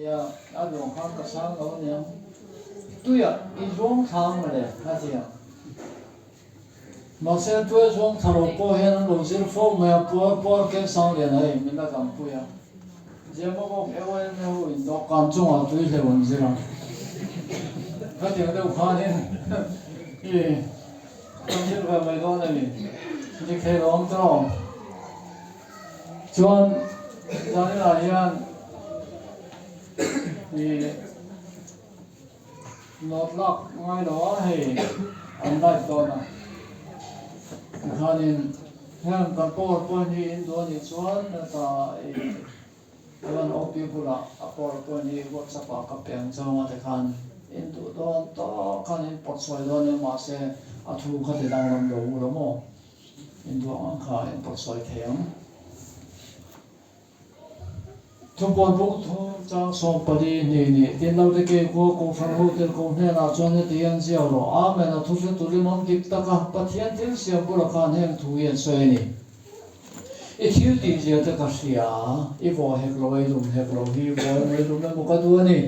Nia, a duang khan ka sang lo aniang. Tuiah i zuang thla ang mawle, a ti ang. Mahse, tuia zuang thla lo pawh hian an lo zir fo mai a, puar puar ken sang lian a hei, min la dampui a. Zemabawk AYMA ho in dawhkan chungah tui hleuh an zir a. Khatiang deuh khanin i kan zir ve mai dawn a ni. Dik thei lo ang tawh. Chuan zaninah hian i nawt lak ngai lo a hei an live dawn a tikhanin heng kan power point hi in duh anih chuan heta i chuan OP bulah a power point hi whatsapp ah ka pe ang chauh a tikhan in duh dawn tawk khan in pawt sawi dawn nia mahse a thu kha ti danglam lo u lo maw. Induang ang kha in pawh sawi thei ang. Thupuan buk thu chang 14 hnih nih tin lo te ke khua Kohhran ho tel ko hnenah chuan heti hian ziak rawh. Amen a thu hre turin awm dik tak a Pathian thil siam bulah khan heng thu hi an sawi a ni. I thil tih zia te ka hria, i vawh hek lo a i lum hek lo hi vawi mai lum emaw ka duh a ni.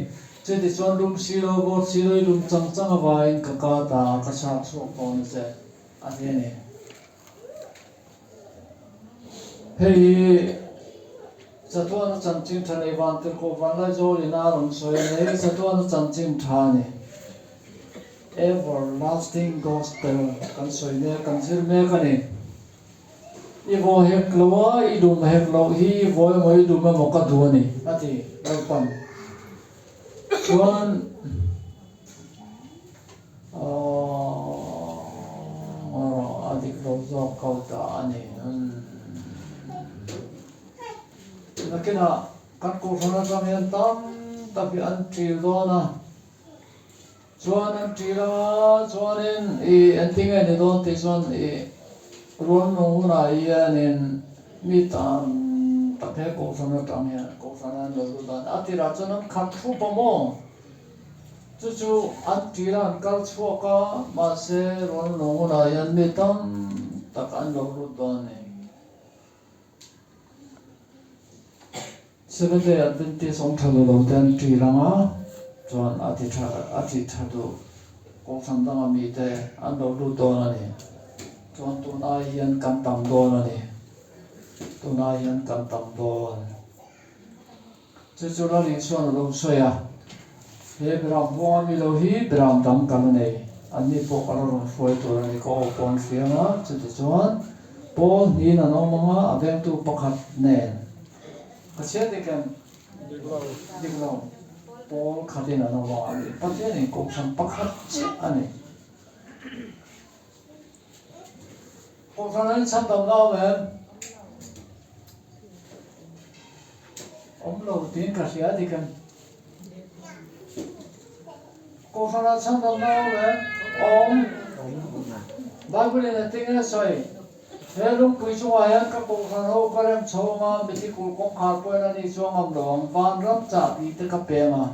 Chutichuan lum si lo vawt si lo i lum chang chang avangin ka ka ta ka chhak chhuak dawn a che. A ti a ni. Hei hi Chatuana chanchin tha nei Vantirhkoh Vanlaizawlin a rawn sawi a ni. Hei Chatuana chanchin tha a ni. Everlasting Gospel kan sawi mek, kan zir mek a ni. I vaw hek lo a, i dum hek loh hi i vaw emaw i dum emaw ka duh a ni, a ti Lalpan. Chuan. Aww a dik lo zawk ko ta a ni. Nakinah kan kohhran atang hian tam tak hi an ṭil dawn a, chuan an ṭil a chuanin i engtinge ni dawn tih chuan i rualnung hunah hianin mi tam tak he kohhran atang hian kohhran an lo lut a, a tirah chuan an khat thup a maw? Chu chu an tir a an kal chhuak a, mahse rawn lawng hunah hian mi tam tak an lo lut dawn a ni. Seventh Day Adventist awm tha duh lo te an tir ang a, chuan a ti tha a tih tha duh kawngthlan danga mite an lo lut dawn a ni. Chuan tun ai hian kan tam dawn a ni. Tun ai hian kan tam dawn. Chu chu Lal Isuan a lo sawi a, He Beram huanga mi lo hi Beram dang kan a nei, anni pawh ka la rawn hruai tur a ni, ka aw pawh an hria ang a, chutichuan Paul hniin an awm ang a, a vengtu pakhat nen ka chhiat dik em? Dik lo, Paul khatin an awm ang a ni, Pathianin kohhran pakhat chiah a ni. Kohhran an inchhan dam nau em? Awm lo tiin ka hria dik em? Kohhran an chhan dam nau em? Awm. Bible in a ting e sawi. He lungpui chungah hian ka kohhran ho ka rem chho ang a, mithi kulh kawngkhar pawhin a ni chuang ngam lo ang. Vanram chahbi te ka peng a.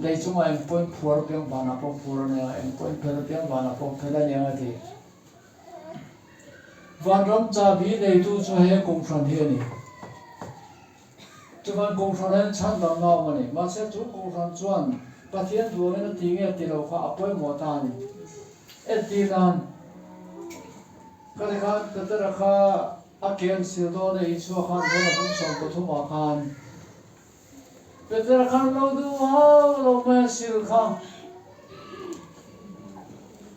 Lei chungah eng pawhin phuar apiang vanah pawh phuar a nia, eng pawhin phel apiang vanah pawh phel a nia a ti. Vanram chahbi neitu chu he Kohhran hi a ni. Chuvan Kohhran hian chhandam na awm a ni. Mahse chu Kohhran chuan Pathian duangin a ti nge ti lo kha a pawimawh ta a ni. Entir nan, ka ti khan Petera kha a ke an sil dawn e Isua khan vawn a bung 13 ah khan, Petera khan lo duh hau lo mai a sil kha.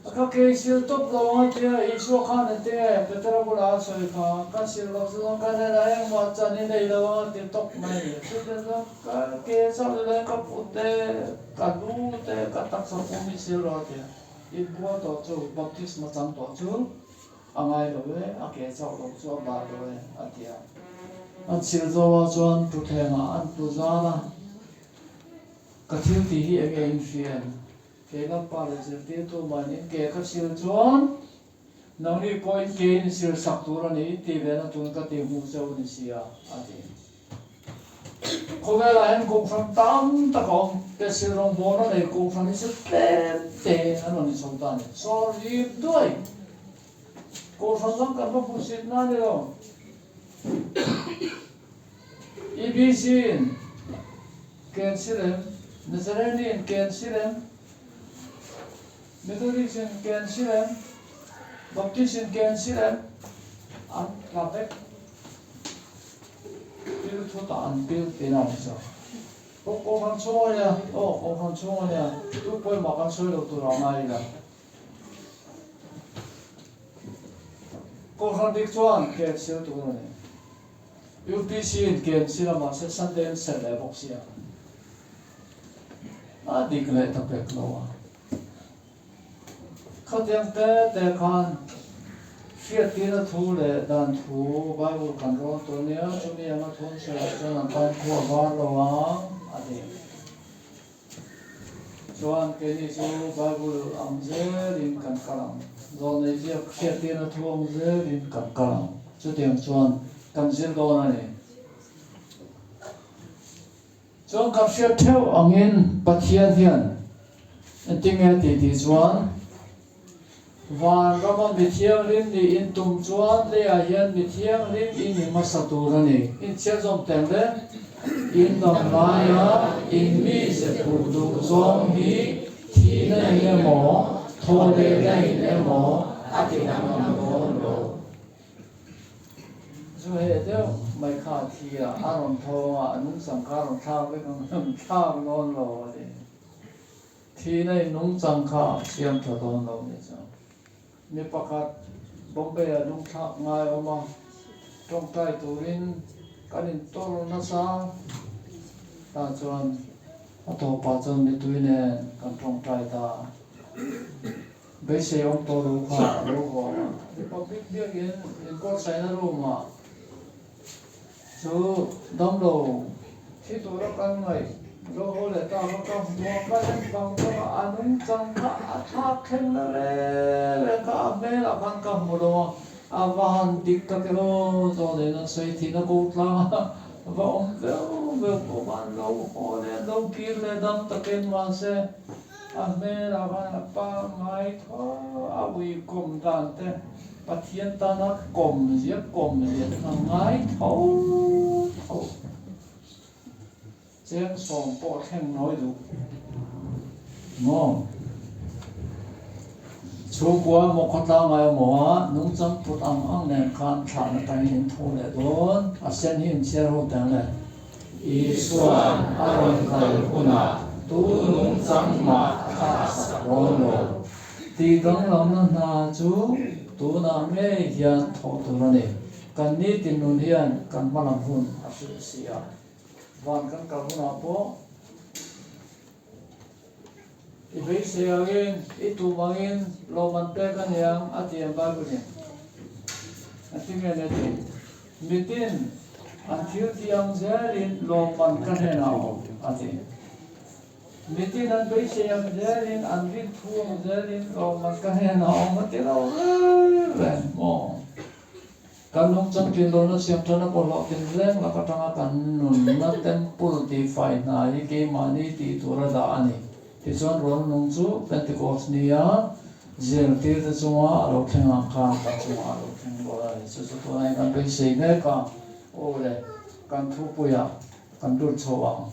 A ka ke sil tawp lo ang a tia Isua khan a ti e, Petera bulah a sawi kha, ka sil lo chu chuan ka hnenah engmah chan i nei lo ang a ti tawp mai a ni. Chutiang chuan ka ke chauh ni loin ka put te, ka lu te, ka taksa pum i sil rawh a ti a. Inbual tawh chu, baptisma chang tawh chu A ngai lo e, a ke chauh lo chu a bar lo e, a ti a. An chhil zo ah chuan thutthlengah an tlu zal a, Ka thil tih hi enge in hria em? Kei Lalpa leh zirtirtu mahin in ke ka chhil chuan nangni pawh in ke in zir sak tur a ni, in tih ve na tun ka tih hmuh cheu a ni si a, a ti. Khawvelah hian kohhran tam tak a awm, Tehsil rawngbawlna nei kohhran hi chu tlem te an rawn inchho ta a ni. Sorry duai! Kohhran dang kan va hmuhsit na a ni lo. EBC in. Ke an sil em? Nazarenian ke an sil em? Methodist in ke an sil em? Baptist in ke an sil em? An tla vek. Pil thutah an pil tihna a ni chu. Aw Kohhran chhung a nia, aw Kohhran chhung a nia, tu pawimah kan sawi lo tur a ngai ila. Kohhran dik chuan ke an sil tur a ni. UPC in ke an sil a mahse Sunday an serh leh bawk sia. A dik leh ta pek lo a. Khatiang te te khan hriattirna thu leh dan thu Bible kan rawn tur nia, chumi anga thun sawiah chuan an tan khu a var lo ang a ti. Chuan keini chu Bible ang zelin kan kal ang, zawlnei ziak hriattirna thu ang zelin kan kal ang, chutiang chuan kan zir dawn a ni. Chuan kan hriat theuh angin Pathian hian engtinge a tih tih chuan van rama mi thianghlim nih in tum chuan leiah hian mi thianghlim i ni hmasa tur a ni. Inchhiat zawm teng le, in dam laia in mi ze phuh duh zawng hi thihna in emaw, thawhlehna in emaw a ti danglam dawn lo. Zu heh deuh mai kha a thi a, a rawn thawng a, a nungchang kha a rawn thlak vek ang, a rawn thlak dawn lo a ni. Thihna in nungchang kha a siam tha dawn lo ni chu. Mi pakhat Bombay ah lungthlak ngai a awm a, tawngtai turin kan intawr nasa tah chuan a tawpah chuan mitui nen kan tawngtai ta a. Beisei awm tawh lo kha a lo haw a, Republic biakin inbuatsaihna room ah chu damlo thi tura kan ngaih lo haw leh ta kha ka hmu a, ka en vang vang a, a nungchang kha a thlak thleng na reng reng kha a hmelah khan ka hmu lo a, a va han dik tak e aw, zawh leh nan sawi thihna ko tlang a, va awm veuh veuh pawh khan lo haw leh lo kir leh dam takin mahse. A hmelah khan a pangngai tho a ui kawm dan te, Pathian tana kawm zia kawm zia te kha ngai tho tho. Cheng sawm pawh thleng nawi duh maw? Chhungkua maw khawtlang ngai maw a nungchang put ang ang nen khan thlahna tangin in tho leh dawn, a sen hi inchhiar ho teng le. Isua'n a rawn kal hunah tu nungchang mah a thahsak dawn lo. Tih danglamna hna chu tunah ngei hian thawh tur a ni. Kan nitin nun hian kan hmalam hun a hrilh si a. Van kan kal hunah pawh i beisei angin, i tum angin lawm an pek a niang a ti ang Bible-in. A ti nge ni a ti? Mitin an thil ti ang zelin lawmman ka hnen a awm, a ti. Mitin an beisei ang zelin, an rin thu ang zelin lawmman ka hnen a awm, a ti lo reng reng maw? Kan nungchang tlin lohna siam thana bawlhhlawh tin reng lak atanga kan nunna temple tihfai hna hi keimahni tih tur a dah a ni. Tichuan rual nung chu Pentecost nia zirtirte chunga a lo thleng ang khan kan chungah a lo thleng dawn a ni. Chu chu tunah hian kan beisei mek a, aw le, kan thupuiah kan lut chho ang.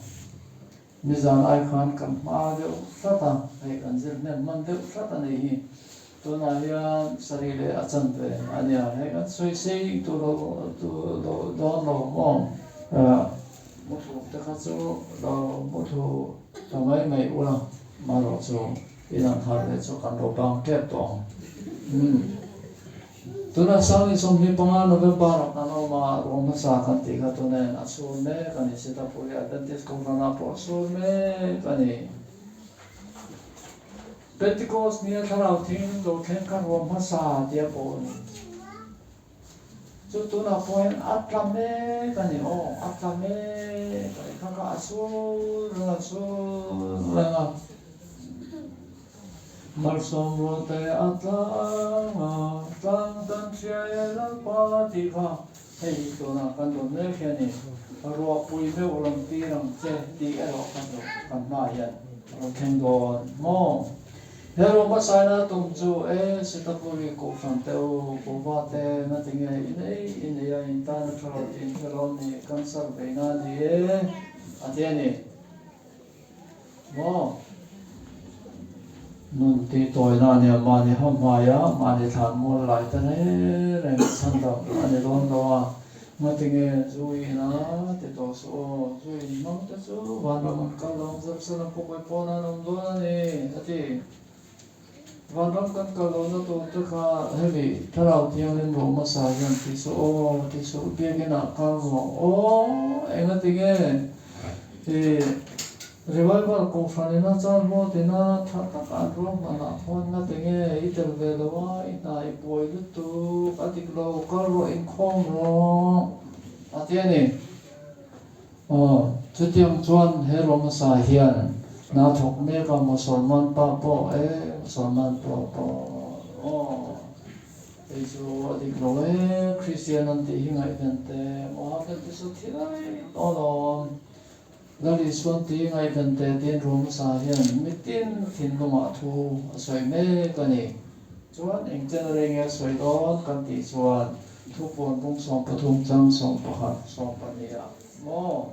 Nizan ai khan kan hma deuh hrat a, hei kan zir hnem hman deuh hrat a nih hi. Tunah hian sarih leh a chanve a nia, hei kan sawi sei tur lo dawn lo maw? Muthlu te kha chu lo muthlu ta mai mai ula, marawh chu in an harh leh chu kan lo bang tep tawh ang. Umm. Tuna Sangni 25 November ah kan awm a, ruang hmasa kan tih kha tunain a sur mek a ni. Sitapuri Adventist Kohhranah pawh a sur mek a ni. Pentecost nia thlarau thing lo thleng kha ruang hmasa tia pawh a ni. Chu tunah pawh hian a tla mek a ni aw, a tla mek a ni. Kha kha a sur reng a, sur reng a. Malsawm rualte a tlang a, tlang kan hria e Lalpa tih kha hei tunah kan dawn mek hi a ni. Ruahpui meuh rawn tir ang che tih erawh kha chu kan hmaah hian a rawn thleng dawn maw? He ruahma saina tum chu e Sitapuri Kohhran te u, Kuhva te na ti nge in ei in ei a in tan a tha lo tih in hre lo ni, cancer veina a ni e a ti a ni. Maw? Nun tih tawina a nia, mahni ho hmaia mahni thlan mual lai ta reng reng chhandam a ni dawn lo a, ngatinge zu in a ti tawh suh aw, zu in hmang te chu vanram an kal lo ang, Jerusalem khawpui pawn an awm dawn a ni, a ti. Vanram kan kal lohna tur te kha hemi Thlarau Thianghlim ruah hmasa hian ti suh aw, ti suh, biakinah kal rawh aw, engatinge i Revival kohhran ina chuan vote ina tha tak an ruahmanah khuan ngatinge i tel ve lo a, i hna i buai lutuk, a dik lo, kal rawh inkhawm rawh a ti a ni. Aw, chutiang chuan he ruahmasa hian hna thawk mek a, Mosolman pa pawh e, Mosolman pa pawh aw, hei chu a dik lo e, Kristian an tih hi ngaihven teh, Mohammed te chu thi daih tawh alawm. Lal Isuan ti ngaihven teh tiin ruahmasa hian mitin thinlungah thu a sawi mek a ni. Chuan eng chen rei nge a sawi dawn kan tih chuan thupuan bung 13 chang 11 12 ah maw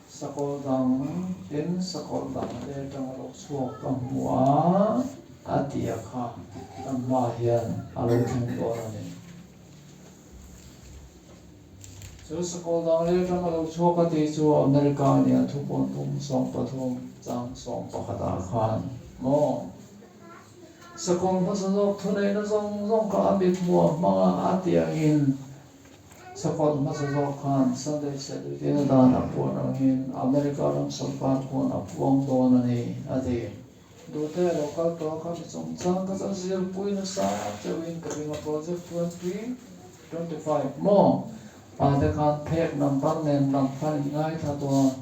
sakawlh dang tin sakawlh dang te atang a lo chhuak ka hmu a a ti a kha kan hma hian a lo thleng dawn a ni. Chu sakawlh dang leh atang a lo chhuak a tih chu America nia thupuan bung 13 chang 11 ah khan maw. Sakawr hmasa zawk thuneihna zawng zawng kha a mit hmuh a hmang a, a tih angin sakawr hmasa zawk khan Sunday Salutina dan a puan angin America ram sawrkar khuan a puang dawn a ni, a ti. Duhte a lo kal tawh a, kha mi chungchang kha chuan zirpui nasa cheuhin ka ring a, Project 2025 maw pa te khan phek number nen lam khan in ngaithla tawh a.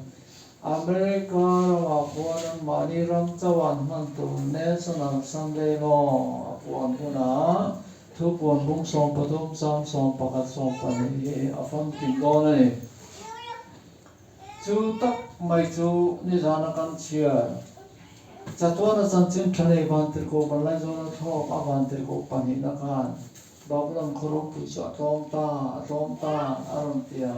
America ramah khuan an mahni ram chauh an hman tur National Sunday Law a puan hunah thupuan bung 13 chang 11 12 hi a famkim dawn a ni. Chu tak mai chu nizana kan chhiar chatuana chanchin tha nei Vantirhkoh Vanlaizawna thlawk a Vantirhkoh pahnihna khan Babylon khaw ropui chu a tlawm ta, a tlawm ta a rawn ti a.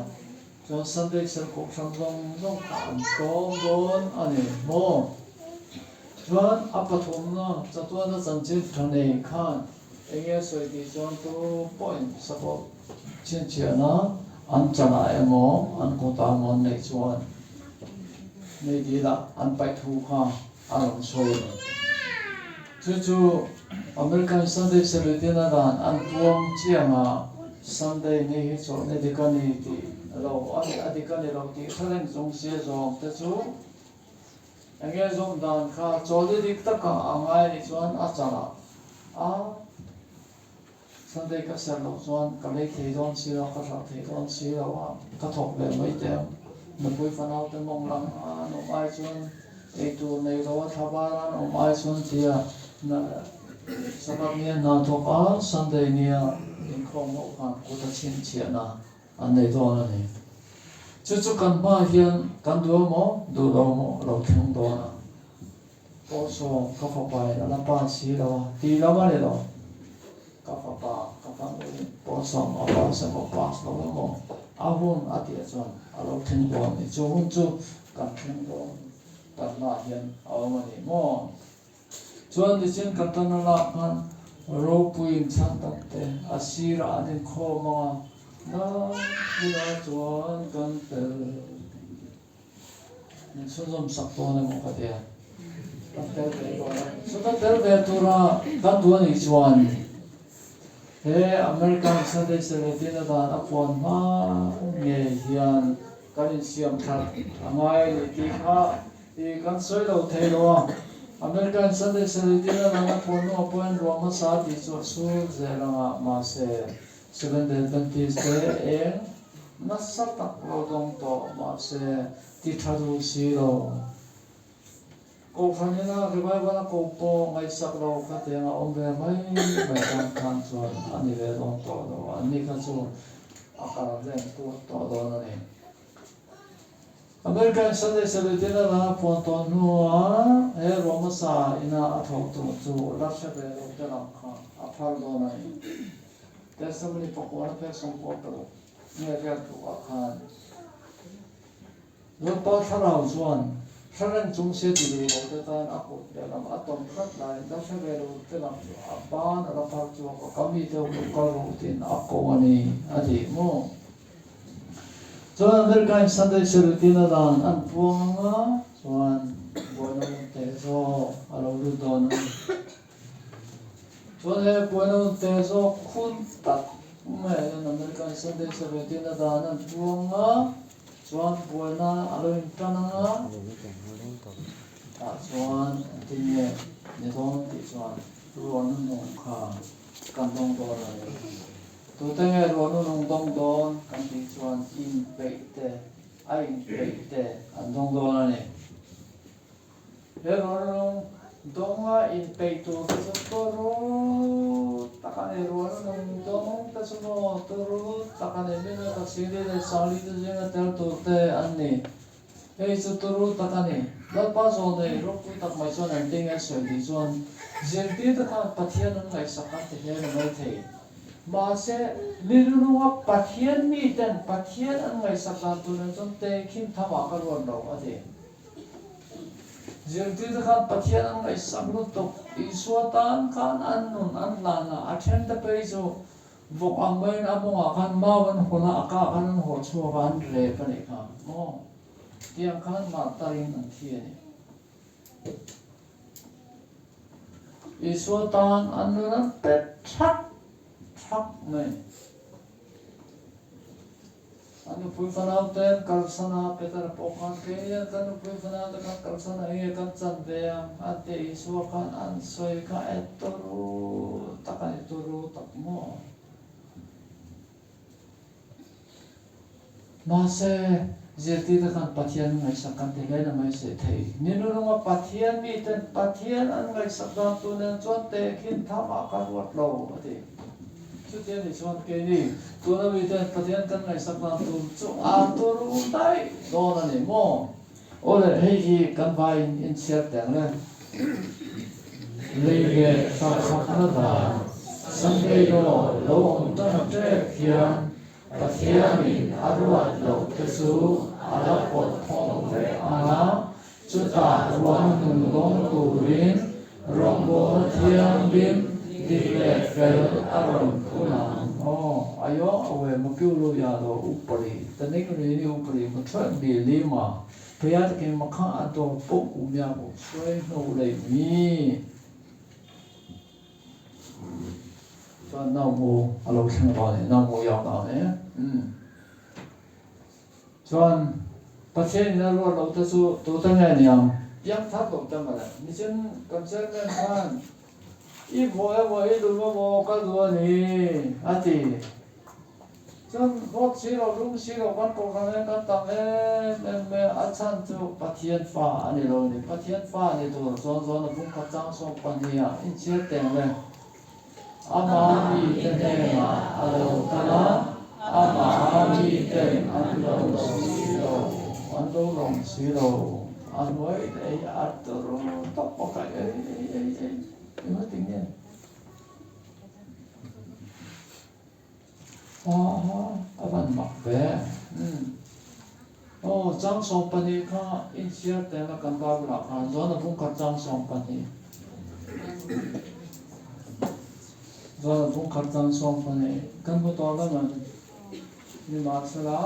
Chuan Sunday serh kohhran zawng zawng kha an tlawm dawn a ni maw? Chuan a pathumna chatuana chanchin tha nei khan eng nge sawi tih chuan tu pawhin sakawlh chhinchhiahna an chanah emaw an kutah emaw an neih chuan nei dilah an paih thu kha a rawn sawi a ni. Chu chu American Sunday Salutina dan an puang chiang a, Sunday ni hi chawlhni dik a ni tih lo a ni, a dik a ni lo tih hre reng chung sia zawm te chu eng nge zawm dan kha chawlhni dik taka a ngai nih chuan a chalah a Sunday ka serh loh chuan ka lei thei dawn si lo, ka hralh thei dawn si lo a, ka thawk ve mai teh ang. Nupui fanau te mawng lang a an awm ai chuan ei tur nei lo a thla var a an awm ai chuan tia Sabbath nia hna thawk a Sunday nia inkhawm ho khan kut a chhinchhiahna an nei dawn a ni. Chu chu kan hma hian kan duh emaw duh lo emaw a lo thleng dawn a. Pawh saw ka fapa in a la pa si lo a, ti lo a ni lo. Ka fapa, ka fanu in pawh sawm a pass emaw pass lo emaw a hun a tih chuan a lo thleng dawn a ni. Chu hun chu kan thleng dawn kan hmaah hian a awm a ni maw? Chuan nichin kan tan a lak khan ropui in chhan tak te a sirah an inkhawm ang a, Nangpuia chuan kan tel. Min chhunzawm sak dawn emaw ka ti a, kan tel ve dawn a. Chu kan tel ve tura kan duh a nih chuan he American Sunday Seletina dan a puan hma ngei hian kan insiam that a ngai a ni tih kha i kan sawi lo thei lo a. American Sunday Seletina dan a puan hnuah pawhin ruah hmasa tih chu a sur zel ang a, mahse Seventh-day Adventist te eng nasa tak lo dawng tawh mahse ti tha duh si lo. Kohhran ina revival a ko pawh ngaihsak lo kha tiang a awm ve mai mai tan khan chuan a ni ve dawn tawh lo. An ni kha chu a kal len tur tawh dawn a ni. American Sunday Salutina la puan tawh hnuah he ruahmasa ina a thawh tur chu la hre ve lo te lam kha a phar dawn a ni. Testimony pakuana phek 96 nge riak duh ah khan Lalpa Thlarau chuan. Hre reng chung se ti duh lo te tan a kut lehlam a tawm tlat laiin la hre ve lo te lam chu a ban a la phar chhuak a, ka mite ho lo kal rawh tiin a ko a ni a ti maw? Chuan America in Sunday Serutina dan an puang ang a, chuan buaina hun teh zawk a lo lut dawn a ni. Chuan he buaina hun teh zawk hun tak mai ah hian America in Sunday Serutina dan an puang a, Chuan buaina a lo intan ang a, tah chuan engtin nge ni dawn tih chuan ruah nunung kha kan dawng dawn a ni. Tute nge ruah nunung dawng dawn kan tih chuan inpeih te, a inpeih te an dawng dawn a ni. He rualnung dawnga inpeih tur te chu turu tak a ni. Rualnung dawng te chu maw turu tak a ni. Mino tak Sili leh Sali te zinga tel tur te an ni. Hei chu turu tak a ni. Lalpa zawnei ropui tak mai chuan an tinge sawi tih chuan zirtir te khan Pathian an ngaihsak an ti hle ni maithei. Mahse, Mirilunga Pathian miten Pathian an ngaihsak dan tur nen chuan tehkhin thamah ka ruat lo a ti. Zirtirte khan Pathian an ngaihsak lutuk. Isua tan khan an nun an hlan a, a thente phei chu vawk ang maiin a mawngah khan mau an hawn a, a kah khan an haw chhuak a, an rep a nih kha maw? Tiang khan mah tarin an thi a ni. Isua tan an nun an pe thak thak mai. A nupui fanau ten kalsan a, Petera pawh khan kei hian kan nupui fanau te khan kalsan a enge kan chan ve ang a ti Isua khan an sawi kha e turu tak a ni turu tak maw? Mahse zirtirte khan Pathian an ngaihsak kan ti hle na mai se thei. Ninununga Pathian miten Pathian an ngaihsak dan tur nen chuan tehkhin tham ah ka ruat lo a ti. Chuti a nih chuan keini tuna miten Pathian kan ngaihsak dan tur chu a turu daih dawn a ni maw? Aw le, hei hi kan vaiin inchhiar teng le. Lei leh hrahchakna dan Sunday law lo awm tan ṭep hian Pathianin a ruat loh te chu a la pawt thawng vek ang a, chutah ruahhnun dawng turin rawngbawlna thianghlim dik leh fel a rawn phun ang. Aw, ayo awe makiu lu ya lo upari, taning ri ni upari ma thuen bi li ma, phaya taking ma kha a do puk um ya bu suai hnu lei mi. Chuan nau mu a lo thleng dawn e, nau mu yau dawn e. Umm. Chuan Pathian in a ruat lo te chu tute nge niang? Piang thar lo te mawle. Nichin kan chairman khan i vaw emaw i lum emaw ka duh a ni a ti. Chuan vawt si lo, lum si lo kan kohhran hian kan tam em em mai a, a chhan chu Pathian fa a ni lo a ni. Pathian fa a ni tur chuan zawn a bung khat chang sawm pahniha inchhir teng le. Ama mite hnenah a lo kal a, amaha miten an lo si lo, an lo lawm si lo. A hnuai leh hi a turu tawp bawk a, ei ei ei ei, engati nge? A van mak ve. Aw, chang 12 kha inchhiar teng a kan Bible ah khan John a bung khat chang 12. John a bung khat chang 12 kan hmu tawh lo man. Nimahsela.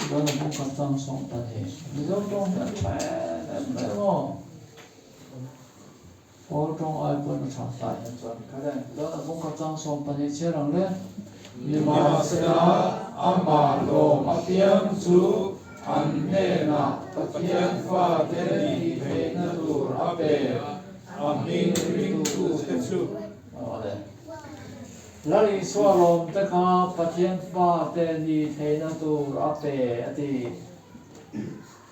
John a bung khat chang 12. Mizo tawng hi a tha em em mai maw? Paul tawng ai pawn a tha hlai hian chuan ka reng. Chuan a bung kha chang 12 chhiar ang le. Nimahsela, amah lawm apiang chu an hnenah Pathian fate nih theihna tur a pe, a hming ringtute chu. Awle. Lal Isua lawmte kha Pathian fate nih theihna tur a pe a ti.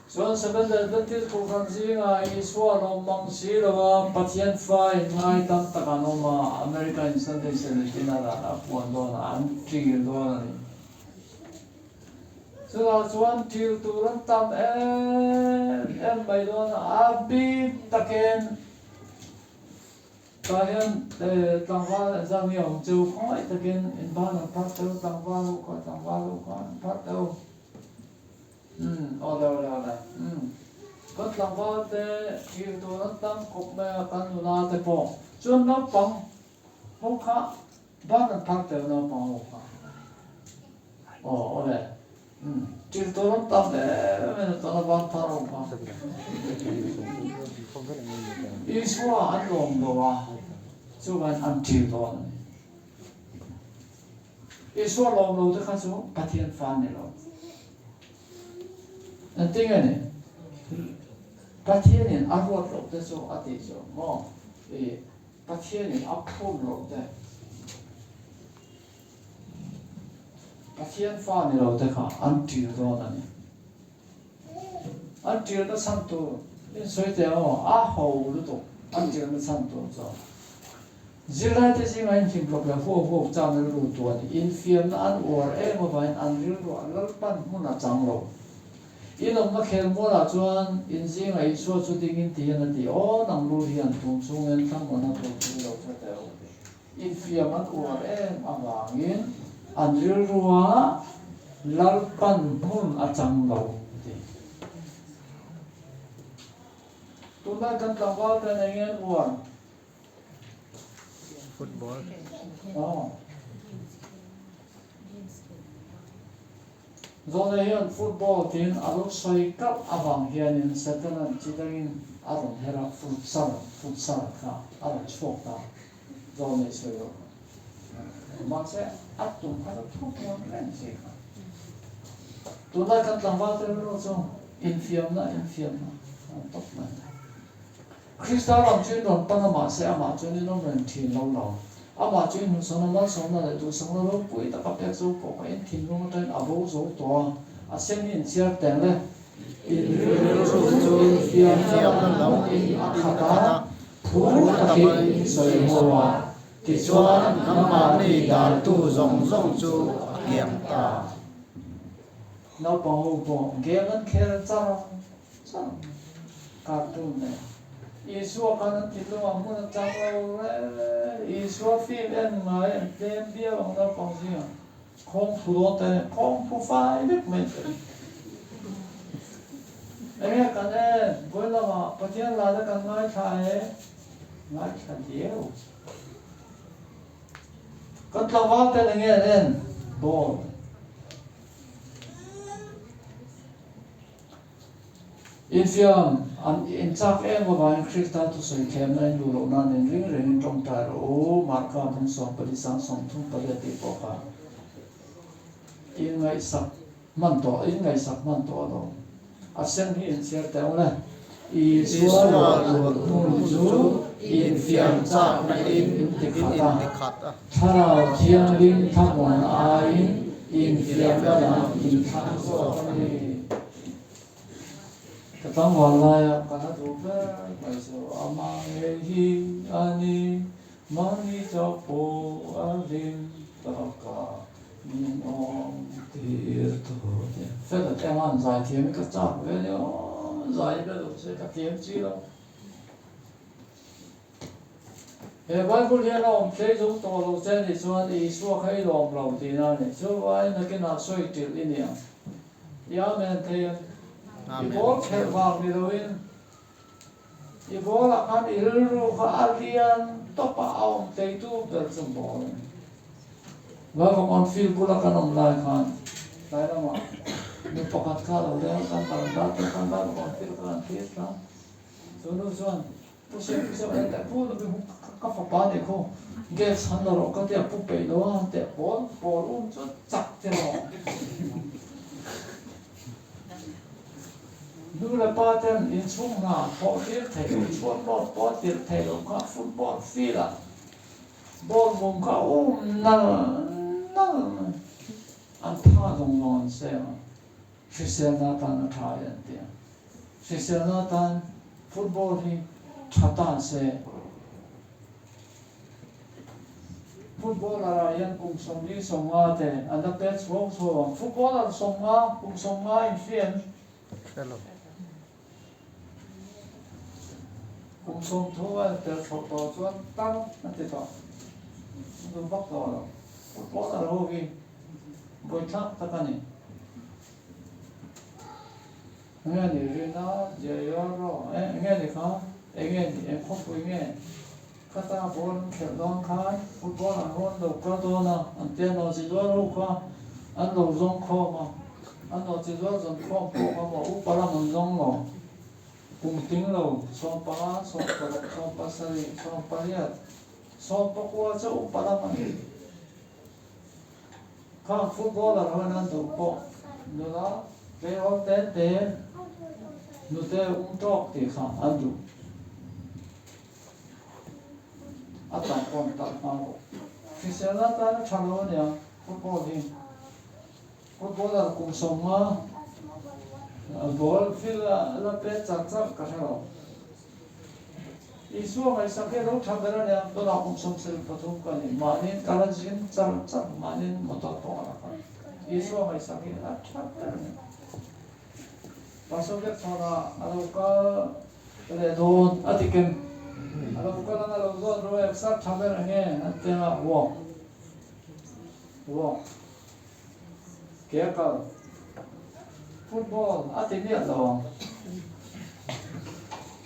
Chuan Seventh Adventist Kohhran zingah Isua lawm mang si lo a, Pathian fa in ngai tam tak an awm a, America in Sunday Selection a dan a puan dawn a, an ṭil dawn a ni. Chutah chuan ṭil tur an tam em em mai dawn a, a bik takin. Tah hian tlangval zan nge awm cheu khawngaih takin in ban an phar teu tlangval ho kha tlangval ho kha an phar teu umm awle awle awle umm kan tlangval te thlir tur an tam khawp mai a kan nula te pawh chuan naupang ho kha ban an phar teu naupang ho kha aw awle umm thlir tur an tam em em a tuna ban phar ho kha Isua an lawm lo a chuan an thlir dawn a ni. Isua lawm lo te kha chu Pathian fa ni lo. Engtin nge ni? Pathianin a ruat loh te chu a tih chu maw? I Pathianin a phun loh te, Pathian fa ni lo te kha an ṭil dawn a ni. An ṭilna chhan tur in sawi teh aw, a ho lutuk an ṭilna chhan tur chu. Zirlaite zingah inhlimhlawp leh huau huau chang rilru tuan infiamna an uar em avangin an rilruah Lalpan hmun a chang lo. In awmna khelmualah chuan in zingah Isua chu dingin ti hian a ti, Aw, nang lur hian tun chungin thlamuanna tur chu i lo hre teh u ti. Infiam an uar em avangin an rilruah Lalpan hmun a chang lo ti. Tunlai kan tlangval ten eng nge an uar? Football. Aw. Zawhna hian football tiin a lo sawi kalh avang hianin Satanan chi dangin a rawn her a, futsal, futsal kha a rawn chhuak ta. Zawhna i sawi lo. Mahse a tum kha chu thu hmuam reng si kha. Tunlai kan tlangval te rilru chu infiamna, infiamna an tawp mai. Krista lam chu in rawn pan a, mahse amah chuan in awm reng thin lo lo. Amah chu in hmuhsawna malsawmna leh duhsakna ropui taka pek zo pawh kha in thinlung atangin a bo zo tawh a, a sen hi in chhiar teng le. In rilru chu infiamna lam in a khat a, phur takin in sawi ho a, Tichuan, nangmahni daltu zawng zawng chu a kiang ta. Naupang ho pawh game an khel char char. Cartoon nen. Isua khan an thinlung ah hmun a chang lo reng. Isua film en ngai an tlem viau ang naupang zingah. Khawng thu dawn ta nen khawng thu fai vek mai te. Enge kan en vawi lamah Pathian lana kan ngaithla e ngaithla diau. Kan tlangval ten enge an en ball. Infiam an inchak em avangin Krista thusawi thiamna in luh loh nan in ring rengin tawngtai rawh u, Marka bung 14 sang 38 tih pawh kha in ngaihsak hman tawh in ngaihsak hman tawh alawm. A sen hi in chhiar teh ang le. Isua luah hmun chu infiam chakna in inti khat a, Thlarau Thianghlim thlamuan aiin infiamna lam inthlang zawk a ni. Ka tlangval laia ka la duh ber mai chu amah ngei hi a ni, mahni chauh pawh a hlim taka min awm tir tur te. Fela te ang an zai thiam hi ka chak ve nia aw, zai hi ka duh se ka thiam chi lo. He Bible hian a awm thlei zung tawh lo che nih chuan Isua kha i lawm lo tihna a ni. Chuvangin nakinah sawi ṭilh i ni ang. I Amen thei em? I ball khelh vang ni loin i ball ah khan i rilru kha a lian tawp a, a awm theitu ber chu ball a ni. Vaivang on field bula kan awm lai khan tlai lamah nu pakhat kha a lo leng a, kan varanda te khan vaivang on field kha kan thlir tlang. Chu nu chuan Pu Siam Pu Siam en teh pu nu mi ka fapa nih khu gas han la rawh ka tia pu peih lo a han teh pawl pawl um chu chak che rawh. Nu leh pa ten inchhung hna thawh tir theih loh chhuat lawt pawh tirh theih loh kha football field ah ball mum kha um nal nal mai an tha zawng zawng an seng a hriselna atan a tha e an ti a. Hriselna atan football hi tha ta se. Footballer ah hian kum 40, 50 te an la pet chhuau chhuau ang. Footballer 50, kum 50 in hria em? Hre lo. Kum 30 a intel chhoh tawh chuan tar a ti tawh. A duh vak tawh lo. Footballer ho hi buaithlak tak a ni. Enge ni Rina Jayaro enge ni kha? Enge ni eng khawpui nge? Khata ball an khelh dawn khan football an rawn lo kal dawn a, an tia nawhchi zuar ho kha an lo zawng khawm a, an nawhchi zuar zawn khawm pawh kha maw upa lam an zawng lo, kum tling lo, 15, 16, 17, 18, 19 chu upa lam a ni. Khang footballer ho in an duh pawh nula tleirawl te te nute um tawk tih kha an duh. A tam pawh an talh hma bawk. Hriselna atan a tha lo a nia football hi. Footballer kum 50 ball field a la pet char char ka hre lo. Isua ngaihsak hi a lo tha ber a nia, tunah kum 73 ka ni, mahniin kal a zin char char, mahniin motor pawh a la kal. Isua ngaihsak hi a tha ber a ni. Pastor Biakchhawna a lo kal leh dawn a ti kem, a lo kal ang a lo zawn ro e, sar tha ber enge an ti anga, walk, walk, ke a kal, football a ti miah lo ang.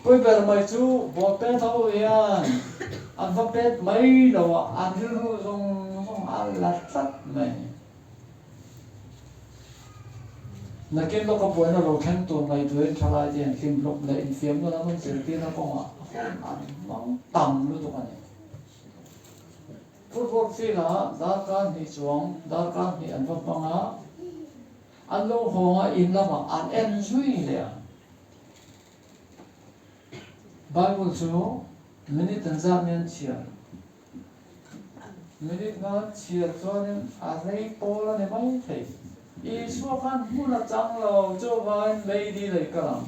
Pui ber mai chu ball pet ho hian an va pet mai lo a, an rilru zawng zawng a la tlat mai. Nakin lawka buaina lo thleng tur ngaihtuahin thalai te hian hlim hlawp leh infiamna lam an zirtirna kawngah hun an hmang tam lutuk a ni. Football field-ah darkar hnih chuang darkar hnih an va hmang a, an lo hawng a, in lamah an en zui leh a. Bible chu minute an zat nen chhiar. Minute nga chhiar chuanin a rei pawl a ni mai thei. Isua khan hmun a chang lo, chuvangin Lady lei kal ang.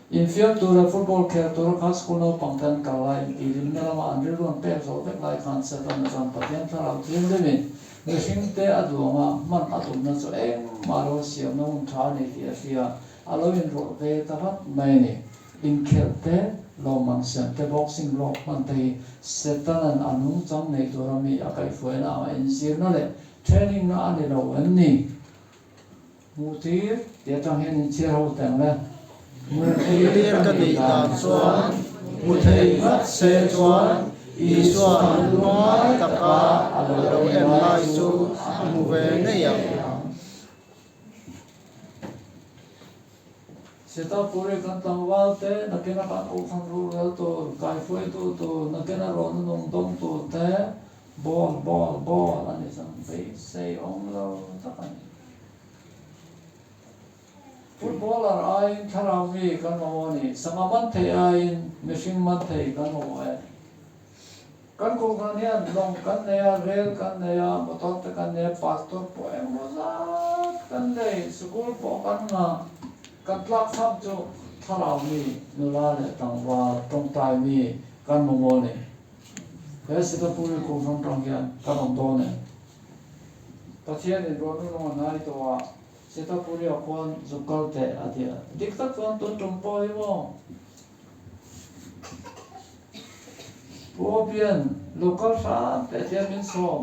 Infiam tura football khel tura kha school naupang te an kal lai, intihhlimna lama an rilru an pek zawh vek lai khan Setana chuan Pathian thlarau thianghlimin mihringte a duang a, hman a tumna chu engmah lo siamna hun tha a ni tih a hria. A lo inrawlh ve ta vat mai a ni. Inkhelh te, lawmman siam te, boxing lawk hman te hi Setana'n a nungchang nei tura mi a kaihhruaina anga inzirna leh training na a ni lo em ni? Hmuhtir tih atang hian inchhiar ho teng le. Hmuhtir ka nih dan chuan hmu thei ngat se chuan Isua lungngai taka a lo en lai chu a hmu ve ngei ang. Sitapuri kan tlangval te, nakina kan kohhran rurel tur, kaihruaitu tur, nakina rawhna nung dawng tur te, ball, ball, ball a ni chuan beisei awm lo tak a ni. Footballer aiin thlarau mi kan mamawh a ni, sangha man thei aiin mihring man thei kan mamawh e. Kan kohhran hian lawng kan nei a, rel kan nei a, motor te kan nei a, pastor pawh engmaw zat kan nei, sikul pawh kan ngah. Kan tlak chham chu thlarau mi, nula leh tlangval, tawngtai mi kan mamawh a ni. He Sitapuri kohhran tang hian kan awm dawn e. Pathianin ruahnu lawng a hnai tawh a, Sitapuri-ah khuan zuk kal teh a ti a. Dik tak chuan tun tum pawh hi maw? Pu Opian, Local hram teh hian min sawm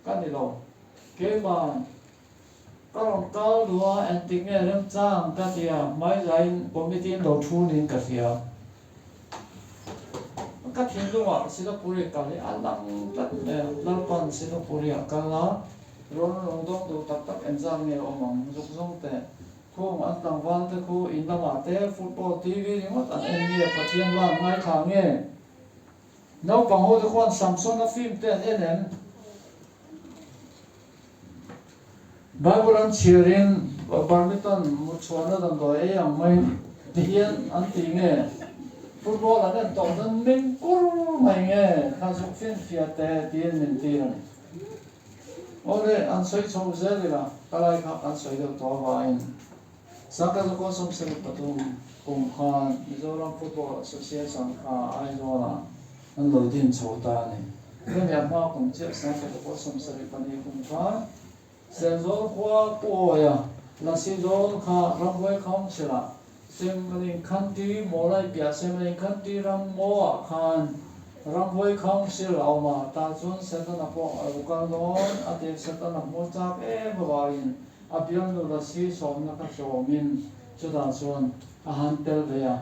ka ni lo. Keiman ka rawn kal duh a, engtik nge remchang ka ti a, hmaizain committee in lo thu niin ka hria. Ka thinlungah Silapuri kal hi a lang tlat mai a, Lalpan Silapuri-ah kal a, rawn lung dawng duh tak tak engzat nge awm ang zuk zawng teh. Khung an tlangval te khu in lamah te football TV ringawt an en nge Pathian la an ngaithla nge? Naupang ho te khuan Samsona film te an en em? Bible an chhiar in Barmitan mutchhuahna damdawi ei ang mai ti hian an ti nge? Football an en tawh nan meng kur mai nge? Kha zuk finfiah te tiin min tir a ni. Awle, an sawi chho zel ila, ka lai kha kan sawi deuh tawh avangin Sangka Zakua 73 kum khan Mizoram Football Association kha Aizawlah an lo din chho ta a ni. Hemi a hma kum chiah Sangka Zakua 74 kum khan Serzawl khua Pu Awia, Lasi Zawl kha Ramhuai Council-ah. Semling Khanti, Mawlai piah Semling Khanti ram ngaw ah khan Ramhuai Council a awm a, tah chuan Setana pawh a lo kal dawn a ti. Setana hmu chak em avangin a bialnu Lasi sawmna kha sawmin chutah chuan a han tel ve a.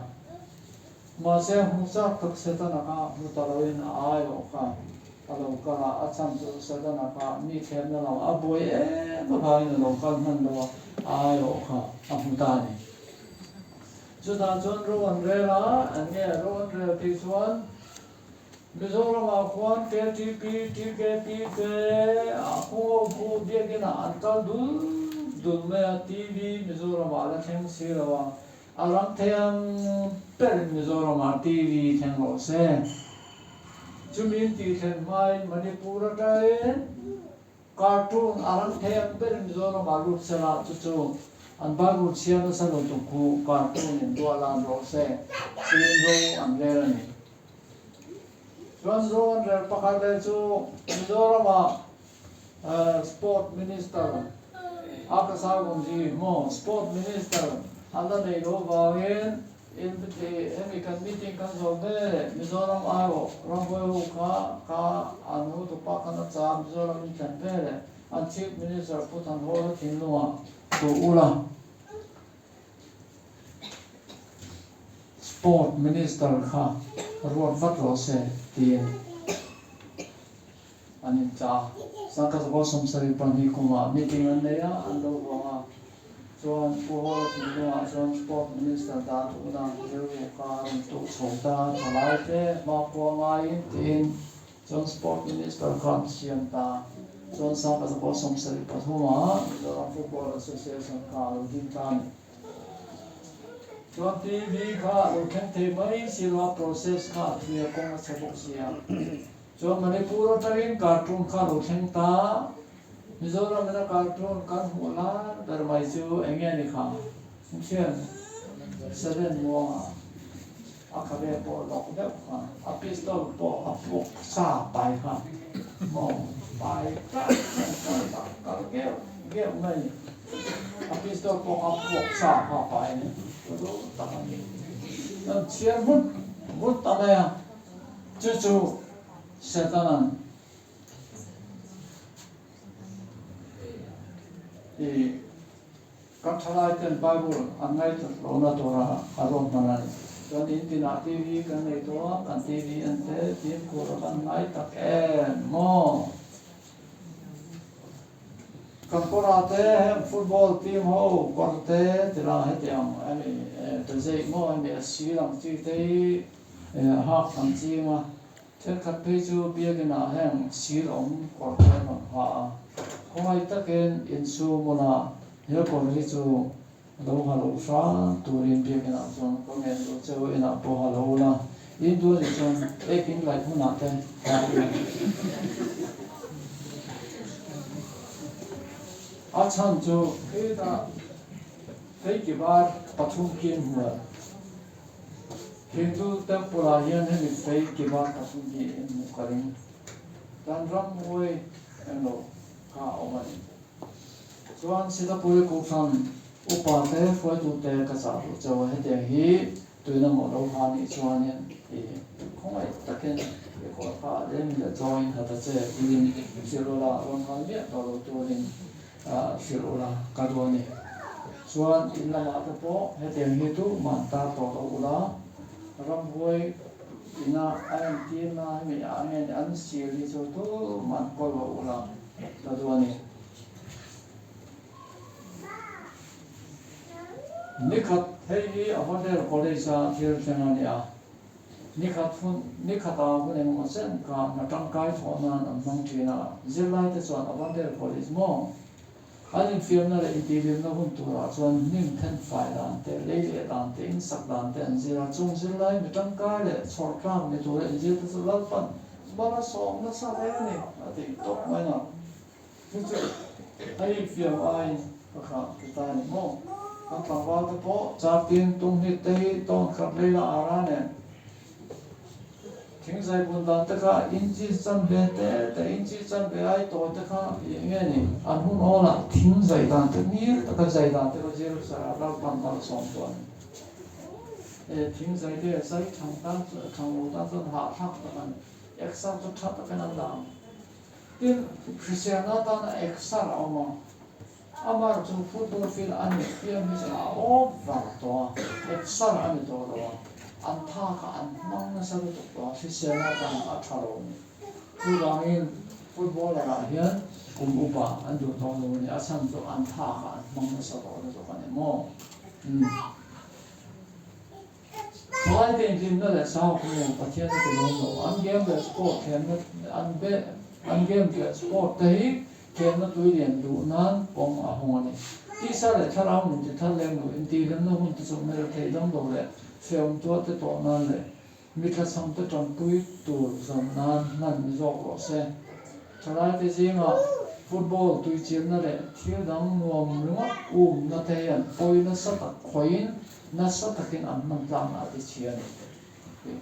Mahse hmu chak tak Setana kha hmu ta loin a aiawh kha a lo kal a, a chhan chu Setana kha mi thlemna lo a buai em avangin a lo kal hman lo a, a aiawh kha a hmu ta a ni. Chutah chuan ro an rel a, eng nge ro an rel tih chuan Mizoramah khuan KTP, TKP te a khungo khu biakinah an kal dul dul mai a, TV Mizoramah la thleng si lo a, a ram thei ang berin Mizoramah TV thleng rawh se. Chumi in tih thlen hmain Manipur atangin Cartoon a ram thei ang berin Mizoramah lut sela chu chu an Bible chhiar nasa lo tuk khu cartoon in duah lan rawh se tiin ro an rel a ni. Chuan ro an rel pakhat leh chu Mizoramah Sport Minister a ka Saugumji maw Sport Minister an la nei lo vangin In ti hemi kan meeting kan zawh ve leh Mizoram aiawh rambuai ho kha ka an hotupa khan a chah Mizoram in thlen ve leh an Chief Minister Pu Thanhawla thinlungah duh ula Sport Minister kha ruat vat rawh se tiin an in chah. Sangkhat 72 kumah meeting an nei a, an lo vawng a. Chuan Pu Hawla thinlungah chuan Sport Minister dah duhna rilru kha a rawn tuh chho ta a, thalai te hmakhua ngaiin tiin chuan Sport Minister kha an siam ta. Chuan 1973 ah Mizoram Football Association kha a lo ding ta a ni. Chuan TV kha a lo thleng thei mai si lo a, process kha a thui a, kawng a chhe bawk si a. Chuan Manipur atangin cartoon kha a lo thleng ta. Mizoram ina cartoon kan hmuh lar ber mai chu eng nge ni kha? Thian Selen muanga a khabe pawh lawk deuh kha, a pistol pawh a puak sa pai kha maw pai tak tak tak kal geuh geuh mai ni. A pistol pawh kha puak sa kha pai a ni. Chu chu tak a ni. Kan chhiar vut vut ta mai a, chu chu Setanan I kan thalai ten Bible an ngaihtuah lohna tura a rawn hman a ni. Chuan in tinah TV kan nei tawh a, kan TV en te fimkhur a kan ngai tak em maw? Kan kawrah te heng football team ho kawr te tila hetiang hemi pe zeih maw hemi a sil ang chi te hi hak an ching a. Thenkhat phei chu biakinah heng sir awm kawr te an rawn ha a, khawngaih takin insum ula he kawr hi chu lo ha lo hram turin biakinah chuan ka ngen duh che u, inah pawh ha lo ula, in duh anih chuan ekin laih hmunah te ha ula. A chhan chu hetah feikibar pathum khi an hmu a. Hindu temple ah hian hemi fei kibar pathum hi in hmuh ka ring. Kan ram mawi englo kha a awm a ni. Chuan Sitapui Kohhran upa te hruaitu te ka chah duh chauh a, hetiang hi tuina mawh lo ha nih chuanin i khawngaih takin i kawr kha a lem leh zawngin ha ta che tiin hrilh ula rawn hal miah tawh lo turin hrilh ula ka duh a ni. Chuan in lamah te pawh hetiang hi tu man tar tawh lo ula, ramhuai ina a entirna hemi ah nge ni an sil hi chu tu man kawl lo ula ka duh a ni. Nikhat hei hi Avondale College a thil thleng a ni a. Nikhat hun, nikhata hun engemaw chen kha hna tangkai thawh nan an hmang thin a, zirlaite chuan Avondale College maw? An infiamna leh intihhlimna hun turah chuan hnim then fai dan te, lei leh dan te, insak dan te an zir a, chung zirlai mi tangkai leh chhawr tlang ni tura inzir te chu Lalpan mal a sawm nasa hle a ni, a ti tawp mai na. Chu chu a infiam aiin ka khah ti ta a ni maw? Kan tlangval te pawh chartin tumhnit te hi tawn khat lei la ara nen thingzai bun dan te kha inchi chanve te te inchi chanve ai tawi te kha i eng nge ni? An hun awlah thingzai dan te ngir taka zai dan te kha zir sara Lalpan mal sawm tawh a ni. Thing zai te zai thang tan thang lo tan chuan hahthlak tak a ni. Exer chu tha takin an dah ang. Tin, hriselna atana exer a awm a, amah chu football field a nih fiam hi chu a over tawh a, exer a ni tawh lo a, an thak a an hmang nasa lutuk tawh a, hriselna atana a tha lo a ni. Chuvangin footballer ah hian kum upa an duh tawh lo a ni, a chhan chu an thak a an hmang nasa tawh lutuk a ni maw? Umm. Thalai te inhlimna leh sahawk nen Pathian a ti lawm lo. An game leh sport thiamna an be an game leh sport te hi thiamna tui lian duh nan kawng a hawng a ni. Tisa leh thlarau nun ti thar lem lo intihhlimna hun te chu hmel thei dam lo leh hreawm tuah te tawh nan leh mi thlachham te tanpui tur zawm nan hman ni zawk rawh se. Thalai te zingah football tuichilna leh thil dang nuam ringawt umna te hian pawi nasa tak khawihin Nasa takin an hman tlakna a ti chhia a ni.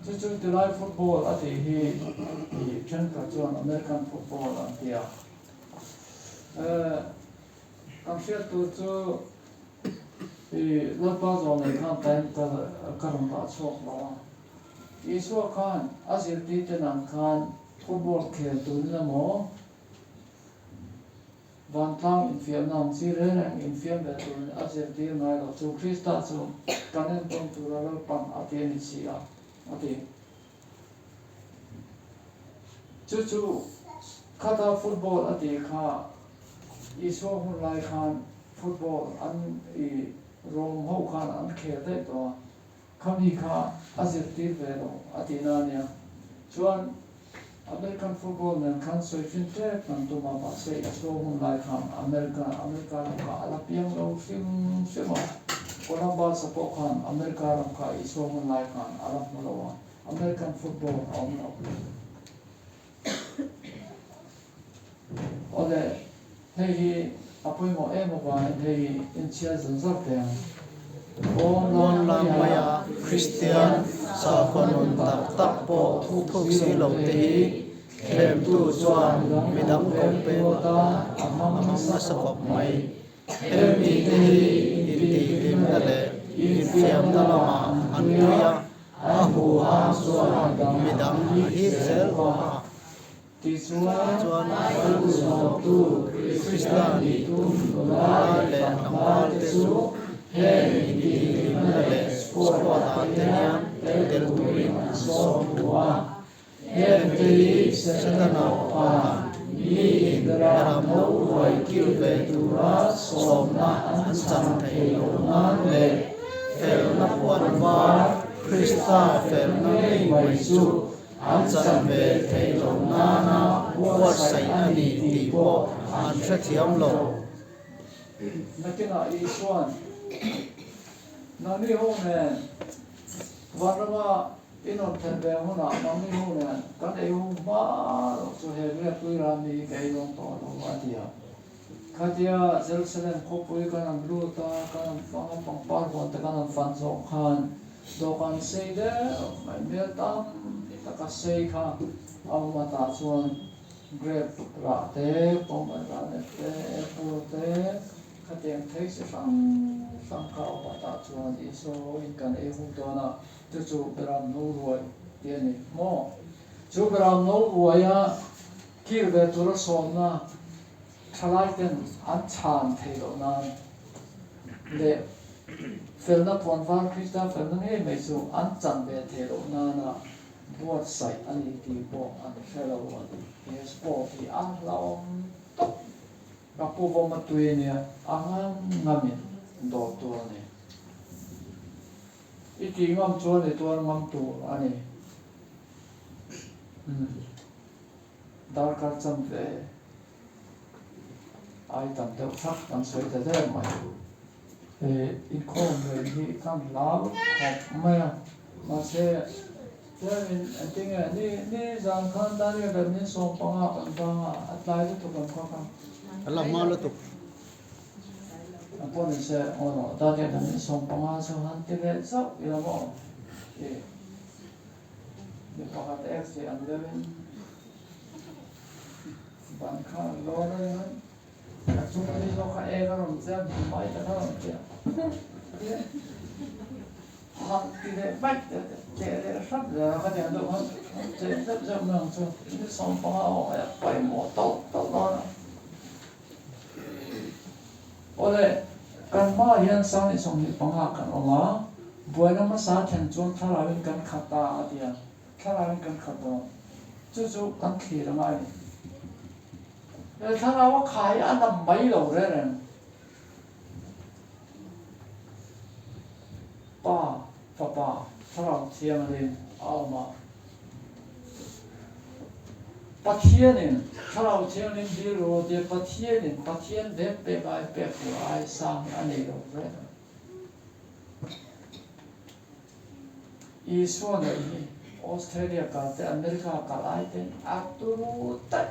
Chu chu tilai football a tih hi i thenkhat chuan American football an ti a. Kan hriat tur chu i Lalpa zawh nei khan time ka ka rawn dah chhuak lo a. Isua khan a zirtirte nang khan football khel turin emaw Vantlang infiamna ang chi reng reng infiam ve turin a zirtir ngai lo chu Krista chu kan entawn tura Lalpan a ti a ni si a, a ti. Chu chu khata football a tih kha Isua hun lai khan football an i Rom ho khan an khel daih tawh a, Khami kha a zirtir ve lo a tih na ania. Chuan American football nen khan sawi fin tep kan tum a, mahse Isua hun lai khan America America ram kha a la piang lo hrim hrim a. Columbus a pawh khan America ram kha Isua hun lai khan a la hmu lo a, American football a awm lo. Awle, hei hi a pawimawh em avangin hei hi inchhiar zan zar teh ang. Pawn lang maia Kristian sakhaw nun tak tak pawh thuk si lo te hi thlemtu chuan midang kawng peng atan a hmang nasa khawp mai. Hemi te hi intihhlimna leh infiamna lamah an tui a, a huhang chuan midang a hip zel bawk a. Tichuan, Malsawmtu Krista nih tum nula leh tlangval te chu heng intihhlimna leh squad-ah te hian tel turin an sawm duh a. Heng te hi Setana khan miin ram lo ruai kil ve tura sawmna an chan theih loh nan leh felna puan var Krista felna ngei mai chu an chan ve theih loh nana buatsaih a ni tih pawh an hrethiam lo. Nakinah Isua'n, Nangni ho nen Vanrama I rawn thlen ve hunah nangni ho nen kan ei hung hma loh chu he riakpui ram hi ka ei dawn tawh lo a ti a. Khatia Jerusalem khawpui kan han lut a, kan han fang a, pangpar huan te kan han fan zawh khan dawhkan sei deuh mai hmel tam taka sei kha a awm a, tah chuan grape rah te, pomegranate te, apple te, Khatiang thei chi hrang hrang kha awm a tah chuan Isua hoin kan ei huk dawn a, chu chu Beram no ruai tih a ni maw? Chu Beram no ruaia kir ve tura sawmna thalai ten an chhan thei loh nan leh felna puanvar Krista felna ngei mai chu an chan ve thei loh nana buatsaih a ni tih pawh an hre lo a ni. He sport hi a hlauhawm tawp. Ka pu vawm a tui ania, a ngam ngamin dawr tur a ni. I tih ngam chuan i tuar ngam tur a ni. Umm darkar chan ve ai tam deuh thak kan sawi ta der mai. He inkhawm reng hi kan hlau khawp mai a, mahse Chuanin engtinge ni ni zan khan Daniel leh min sawm panga kan vang a, a tlai lutuk ang kha kha. A la hma lutuk. A pawh ni se aw rawh Daniel leh min sawm panga chu han ti leh chauh ila maw i mi pakhat ek tih ang deuhin ban kha an lawn a ni mai. A chung ami zawk kha ek a rawn chiam hmu mai ta kha rawn ti a. han ti leh vaih teh teh leh hrep zel a, khatiang deuh khan chei zeuh zeuh mai ang chu. Ni 15 a awm a, pawimawh tawlh tawlh dawn a. Awle, kan hmaah hian 1025 kan awm a, buaina hmasa thlen chuan thlarauin kan khat ta a ti a, thlarauin kan khat dawn. Chu chu kan thlir a ngai a ni. He thlarau a khai a nam mai lo reng reng. Pa, Fapa, Thlarau Thianghlim a awm a. Pathianin Thlarau Thianghlim dil ru tia Pathianin Pathian vek pek ai pek tur ai sang a nei lo reng a. Isua neih hi Australia kal te America kal ai ten a turu daih.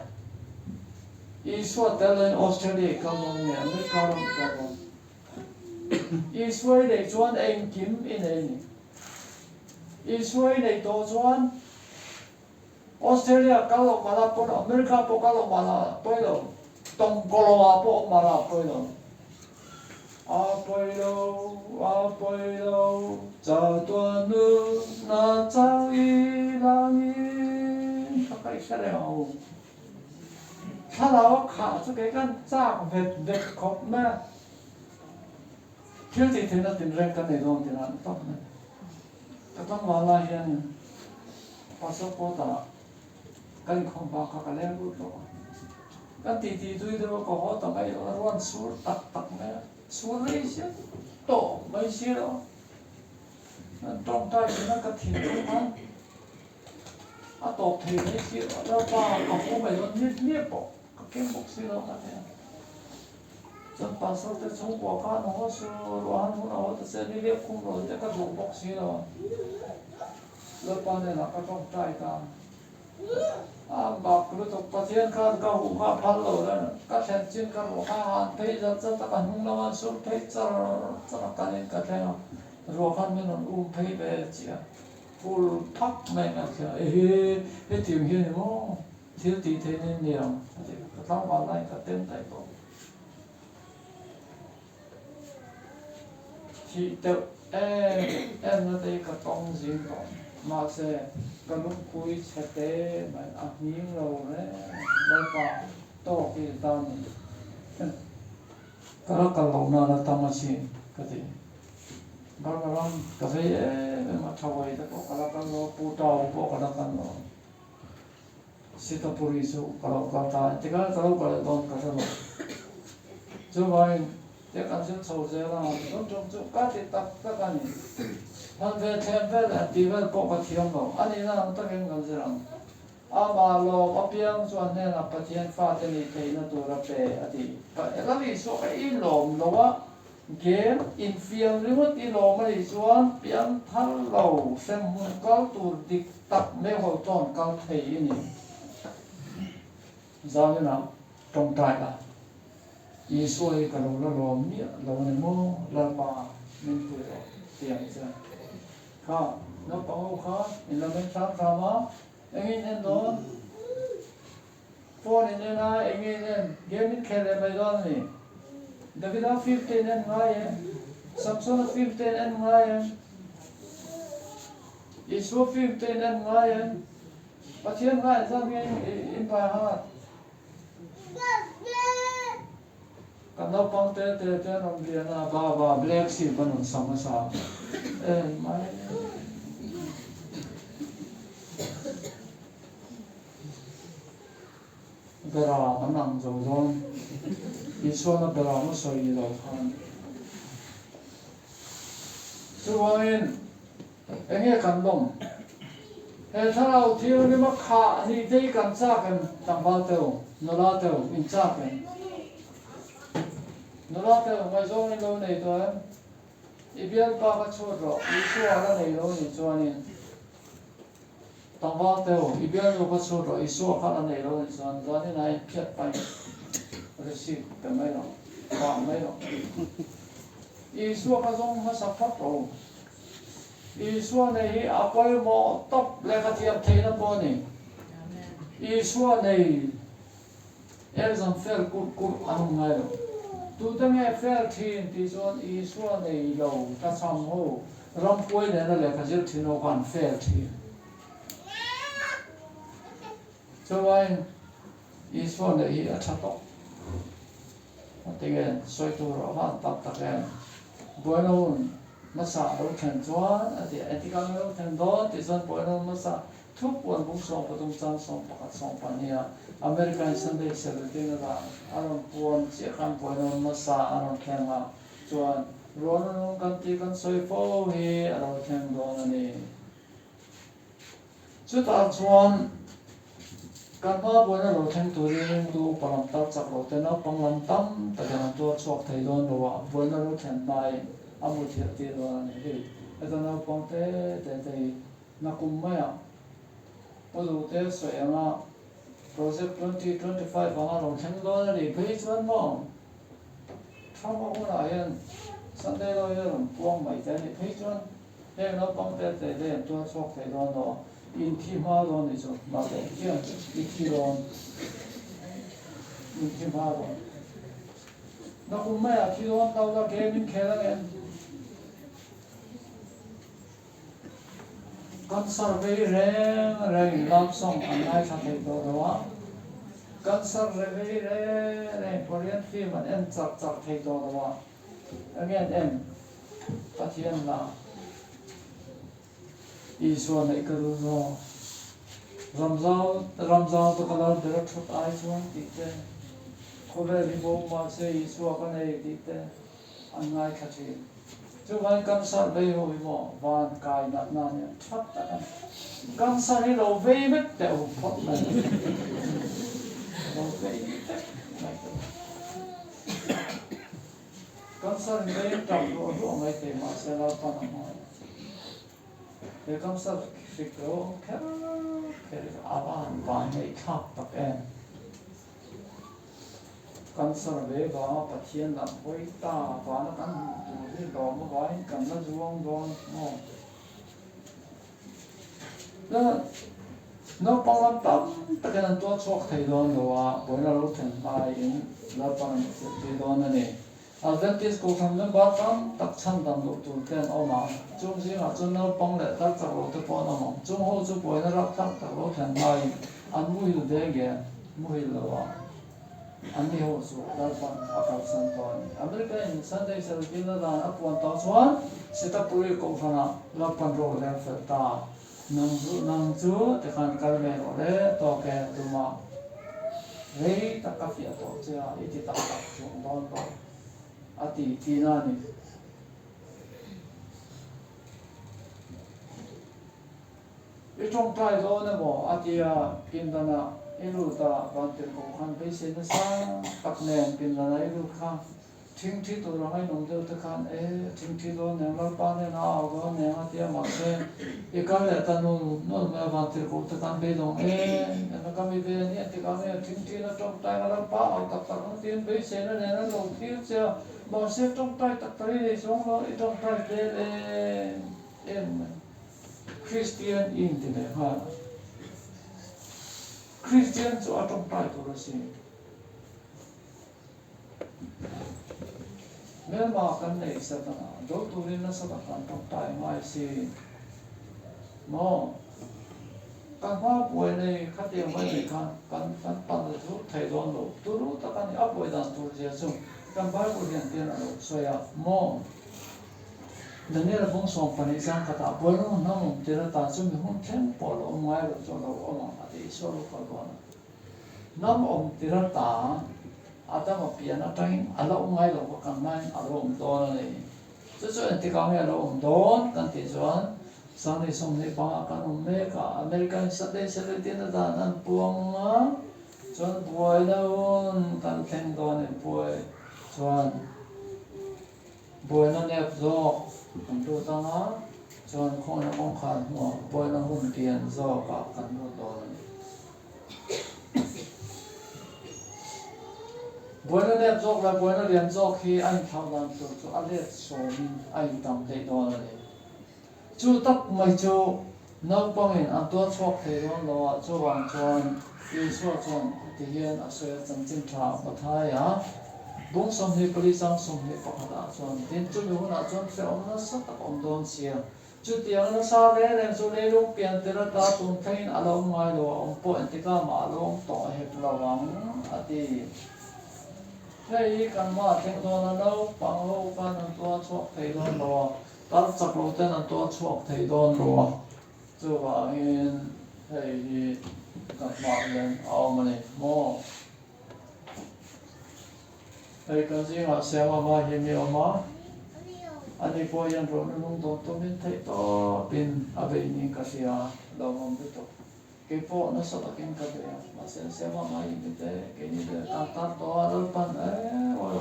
Isua tel loin Australia i kal dawn nge America ram i kal dawn? Isua i neih chuan engkim i nei a ni. Isua i neih tawh chuan Australia kal loh mahla pawi lo, America pawh kal loh mahla pawi lo, Tawngkawlo ah pawh awm mahla pawi lo. A pawi lo, a pawi lo, chatuan nunna chau i langin ka kaih hre reng ang u. Thlarau a khah chu kei kan chak vet vet khawp mai a. Thil tih theihna tinreng kan nei dawn tih an tawp mai. Ka tlangval lai hianin Pastor Porter-ah kan inkhawm bak kha ka leng lut lo a. Kan titi tui deuh a, ka haw ta mai lo a, ruan sur tak tak mai a, sur rei sia tawh mai si lo. Kan tawngtai thin a, ka thinlung khan a tawp thei mai si lo a, Lalpa ka haw mai dawn nip nip pawh ka keng bawk si lo ka ti a. Chuan pastor te chhungkua khan haw su ruah han hun a haw ta che ni leh khum rawn te ka duh bawk si lo a, Lalpa hnenah ka tawngtai ta a, a bak lutuk Pathian khan ka huh kha a phal lo reng a, ka thlen chin ka ruah kha han phei zat zat a, ka hnung lam an sur phei char char a, kan in ka thleng a, ruah khan min rawn um phei ve chiah a, phul phak mai in a thleng a, ehe hetiang hian i maw? Thil tih theih nen ni ang a ti. Ka tlangval laiin ka tem daih tawh. Thih deuh em em na te hi ka tawng zing tawh. Mahse, ka lungpui chhe te mai a nghing lo reng Lalpa tawk hi ta ni. Ka la kal loh nan a tam asin ka ti. Burma ram ka vei em em a, Thawai te pawh ka la kal lo, Pu Tau pawh ka la kal lo. Sitapuri chu ka lo kal ta, engtikah ka lo kal leh dawn ka hre lo. Chuvangin te kan zir chho zel a, tun tum chu ka ti tak tak a ni. Han ve thlem vel leh han tih vel pawh ka thiam lo, a nihna ang takin kan zir ang. Amah lawm apiang chu a hnenah Pathian fate nih theihna tur a pe a ti. Ela Isua kha i lawm lo a, Game infiam ringawt i lawm a nih chuan piang thar lo hremhmun kal tur dik tak meihawl tawn kal thei i ni. Zaninah tawngtai la, Isua hi ka lo la lawm miah lo a ni maw, Lalpa min pui rawh ti ang che. Kha naupang ho kha in la meng hram hram a, engin en dawn? Phone in en a, enge in en? Game in khel leh mai dawn a ni. Davida film te in en ngai em? Samsona film te in en ngai em? Isua film te in en ngai em? Pathian ngai zat nge in pai hat? Kan naupang te te te an rawn lian a, ba ba black sheep an rawn sa hmasa en mai. Beram an ang zo dawn. Isuana beram a sawi ni lo khan. Chuvangin enge kan lawm? He thlarau thianghlim a khah ni te hi kan chak em? Tlangval teu, nula teu, in chak em? Nula teu, ngaihzawng in lo nei tawh em? I bialpa kha chhut rawh, Isua la nei lo nih chuanin. Tlangval teu, i bialnu kha chhut rawh, Isua kha la nei lo nih chuan zanin ah inphiat pain receipt pe mai rawh, vang mai rawh. Isua kha zawng hmasa phawt rawh u. Isua nei hi a pawimawh tawp lehkha thiam theihna pawh a ni. Isua nei exam fail kurh kurh an awm ngai lo. Tute nge fail thin tih chuan Isua nei lo tlachham ho. Rampuai nena lehkha zir thin ho kha an fail thin. Chuvain Isua neih hi a tha tawh. A ti nge sawi tur a van tak tak em? Buaina hun hmasa a lo thlen chuan a ti a, engtikah nge lo thlen dawn tih chuan buaina hun hmasa thu puan bung 13 chang 11 12 a American Sunday Seventeen a dan a rawn puan chiah khan buaina hun hmasa a rawn thleng a, chuan ruahna nung kan tih kan sawi fo hi a lo thleng dawn a ni. Chutah chuan kan hma buaina lo thleng turin ringtu upa lam tak chak lo te naupang lam tam takin an tuar chhuak thei dawn lo a, buaina lo thlen hmain a mu thiah tir dawn a ni. Hei heta naupang te te te hi nakum maiah Pu Duhte sawi anga Project 2025 anga lo thleng dawn a nih phei chuan maw Trump a hunah hian Sunday law hi a rawn puang mai te a nih phei chuan Heng naupang te te te an tuar chhuak thei dawn lo, in thi hma dawn nih chu mahse hian i thi dawn, in thi hma dawn. Nakum maiah thi dawn tau la game in khel angem? Cancer vei reng reng in love song an ngaithla thei tawh lo a, cancer vei reng reng Korean film an en char char thei tawh lo a. Enge an en? Pathian hla Isua neih ka duh zawk. Ramzau Ramzau te ka lal ber a thut ai chuan tih te, khawvel hi bo mahse Isua ka nei tih te an ngaithla thin. Chuvangin cancer vei ho hi maw van kai natna a nia that tak a ni. Cancer hi lo vei vek teh u phawt mai. Lo vei vek mai teh u. Cancer veng tap ruah ruah mai thei mahse Lalpan a hmangaih a. He cancer hrik lo awm kher kher hi a va han vangaihthlak tak em. Cancer ve vanga Pathian lam hawi ta vana kan hmuh tur hi lawm avangin kan la zuang dawn maw? Naupang lam tam takin an tuar chhuak thei dawn lo a, buaina lo thlen hmaiin Lalpan an hrilhtir dawn a ni. Adventist Kohhran member tam tak chhandam loh tur te an awm a, chung zingah chuan naupang leh tar chak lo te pawh an awm ang. Chung ho chu buaina rapthlak tak lo thlen hmaiin an muhil ve nge muhil lo a. An ni ho chu Lalpan a kalsan tawh a ni. America in Sunday Service a dan a puan tawh chuan Sitapuri Kohhranah Lalpan ro a rel fel ta. Nang chu nang chu tikhan kal ve rawh le tawk e tumah rei tak ka fiah tawh che a i ti tak tak chuang dawn tawh a ti tihna a ni. I tawngtai dawn emaw a tia pindanah i lut a, Vantirhkoh khan beisei nasa tak nen pindanah i lut kha thingthi tur anga inawm deuh te khan e thingthi dawn neng Lalpa nen a au dawn neng a tia mahse i kal leh ta nul nul mai a Vantirhkoh te khan beidawng e eng ka mi ve a nia tikah nge thingthi na tawngtai nga Lalpa au tak tak ang tiin beiseina nen an lo thlir che a mahse tawngtai tak tak i nei chuang lo i tawngtai vel em em mai. Kristian i inti leh nghal a. Kristian chu a tawngtai tur a si. Hmelma kan nei Satana do turin nasa tak kan tawngtai ngai si. Maw? Kan hma buai nei khatiang mai mai khan kan kan pan la thur thei dawn lo. Turu tak a ni. A buai dan tur zia chu kan Bible hian tian a lo sawi a. Maw? Daniel bawng 12 zang khatah buailung hnam awm tir atan chu mi hun thleng pawh lo awm ngai lo chu a lo awm ang a ti Isua lo kal dawn a. Hnam awm tir atan Adama pian atangin a la awm ngai lo kha kan hmain a lo awm dawn a ni. Chu chu engtikah nge a lo awm dawn kan tih chuan Sunday 25 kan awm mek a, American Sunday Saturday a dan an puang a, chuan buaina hun kan thleng dawn in buai chuan Buaina nep zawk kan lut ang a, chuan khawna kawngkhar hmuah buaina hun pian zawkah kan lut dawn a ni. Buaina nep zawk leh buaina lian zawk hi a inthlauh dan tur chu a let sawmin a intam daih dawn a ni. Chu tak mai chu naupangin an tuar chhuak thei dawn lo a, chuvang chuan Isua chuan heti hian a sawi a, Chanchin tha a hmu thai a. Bung 24 chang 21 ah chuan, Tin, chumi hunah chuan hrehawm nasa tak awm dawn sia. Chutiang nasa reng reng chu leilung pian tir ata tun thlengin a lo awm ngai lo, a awm pawh entikah mah a lo awm tawh hek lo ang, a ti. Hei hi kan mah thleng dawn a, naupang ho khan an tuar chhuak thei dawn lo a, tar chak lo ten an tuar chhuak thei dawn lo a, chuvangin hei hi kan hmaah hian a awm a ni maw? Hei kan zingah Siama hma hi mi awm a, ani pawh hian rawhna lung dawn tumin theih tawpin a bei niin ka hria, lawmawm lutuk. Kei pawh nasa takin ka bei a, mahse Siama hma hi mi te keini te kan tar tawh a, Lalpan eh aw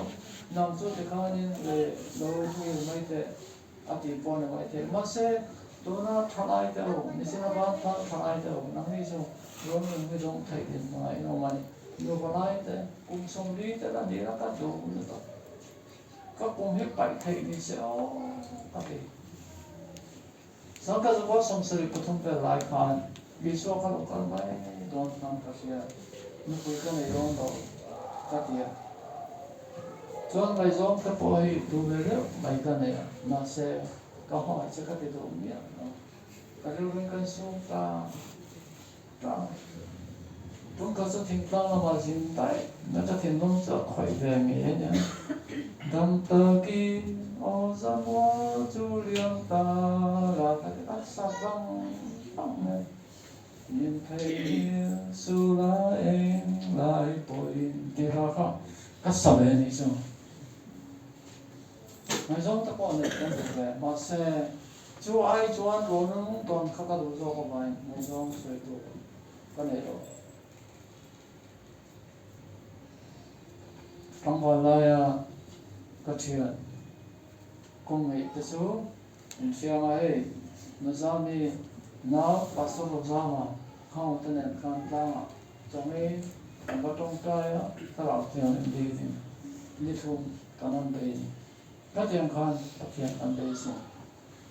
nang chu tikhanin le lo muhil mai teh a tih pawh ni maithei. Mahse tuna thalai te ho, Nisina ban thar thalai te ho, nangni chu rawn mi dawng theih din hmunah in awm a ni. Nupa lai te, kum 40 te la ni la ka duh lutuk. Ka kum hi paih theih ni se aw ka ti. Sangka zakua 73 vel lai khan Isua kha lo kal mai dawn khan ka hria, nupui ka nei dawn lo ka ti a. Chuan ngaihzawng te pawh hi duh ve deuh mai ka nei a, mahse ka hmangaih che ka ti duh miah lo. Ka rilruin ka insum ta tlang. Tun kha chu thingtlang lamah zin daih na ka thinlung chu a khawih ve ngei a nia. Dam takin aw zamual chu liam ta la ka ti a sa vang vang mai. Min theih su la eng lai pawhin ti hla kha ka sa ve a nih chu. Ngaihzawng te pawh neih kan duh ve mahse Chu ai chuan rawnung tawn kha ka duh zawk avangin ngaihzawng sawi tur ka nei lo. Tlangval laia ka thian kawng ngeih te chu min hriam a, hei Nazami nau Pastor Rozama khang te nen khan tlangah chawngei kan va tawngtai a, thlarau thiang in dilin ni thum kan rawn bei ni. Khatiang khan Pathian kan beisei.